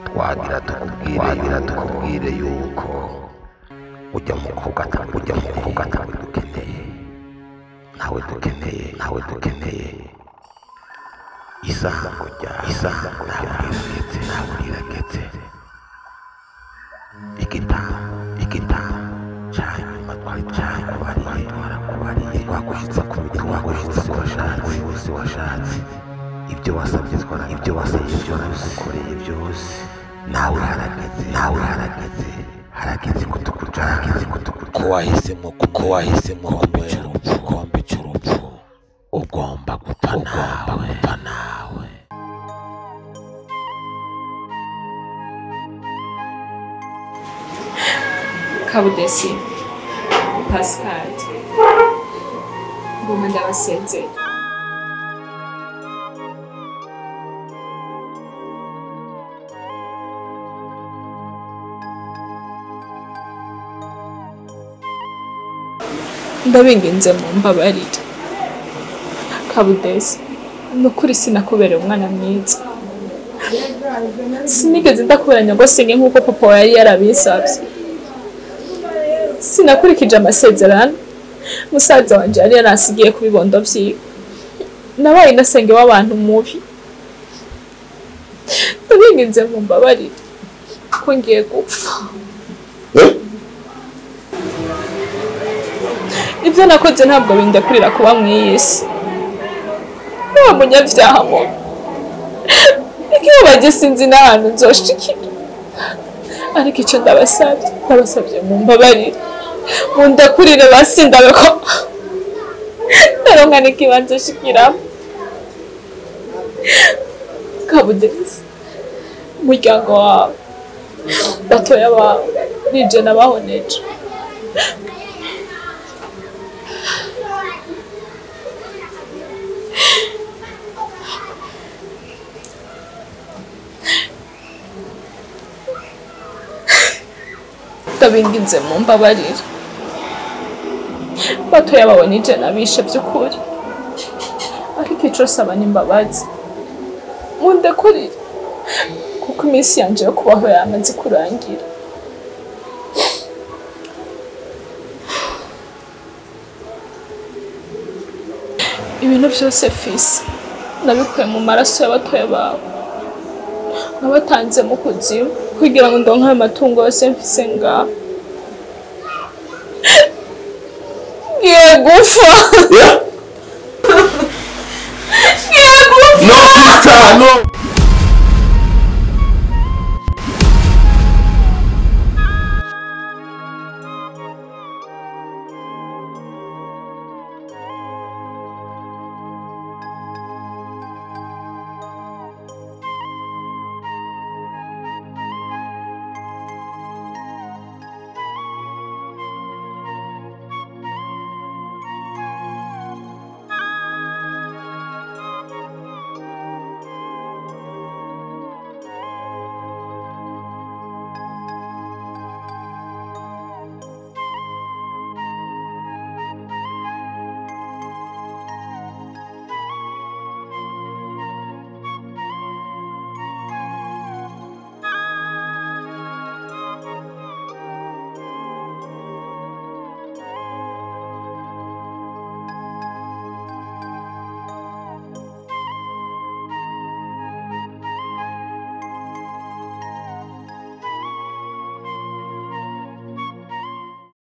Twagira tukubwire yuko ujya mukobwa atawe dukeneye. Nawe dukeneye. Isango ryawe rirageze. Igitambo cyanyuma twari twarakubariye twagushitse ku washatse washatse. Ibyo wasabye twarabigukoreye byose. Nawe harageze harageze ko tukuja ko wahisemo kombe cy'urupfu ugomba gupfa nawe. Kabudesi Pascal ngoma ndabasezera. Ndabinginze mu mbabarire. Kabudesi, nukuri sinakubereye umwana mwiza. Sinigeze ndakubera nyogosenge nk'uko papa yari yarabisabye. Sinakurikije amasezerano musaza wanje yari yaransigiye ku bibondo vyiwe. Nabaye inasenge w'abantu mubi. Ndabinginze mu mbabarire ko ngiye gupfa. Ibyo nakoze ntabwo bindakurira kuba mu iyi si. Wa munyabyaha mo. Ikibabaje sinzi n'ahantu nzoshikira. Ariko icyo ndabasabye, ndabasabye mu mbabarire. Mundakurire basi ndabe ko ndaronka n'ikibanza nshikiramo. Kabudesi, umuryango wawe, batoya bawe, nije nabahoneje. Ndabinginze mu mbabarire. Batoya bawe nije nabishe by'ukuri. Ariko ico saba ni imbabazi. Mundakurire kuko iminsi yanje yo kubaho yamaze kurangira. Ibintu byose fisi nabikuye mu maraso y'abatoya bawe. Nabatanze mu kuzimu kugira ngo ndonke ayo matungo yose mfise ngaha. Ngiye gupfa.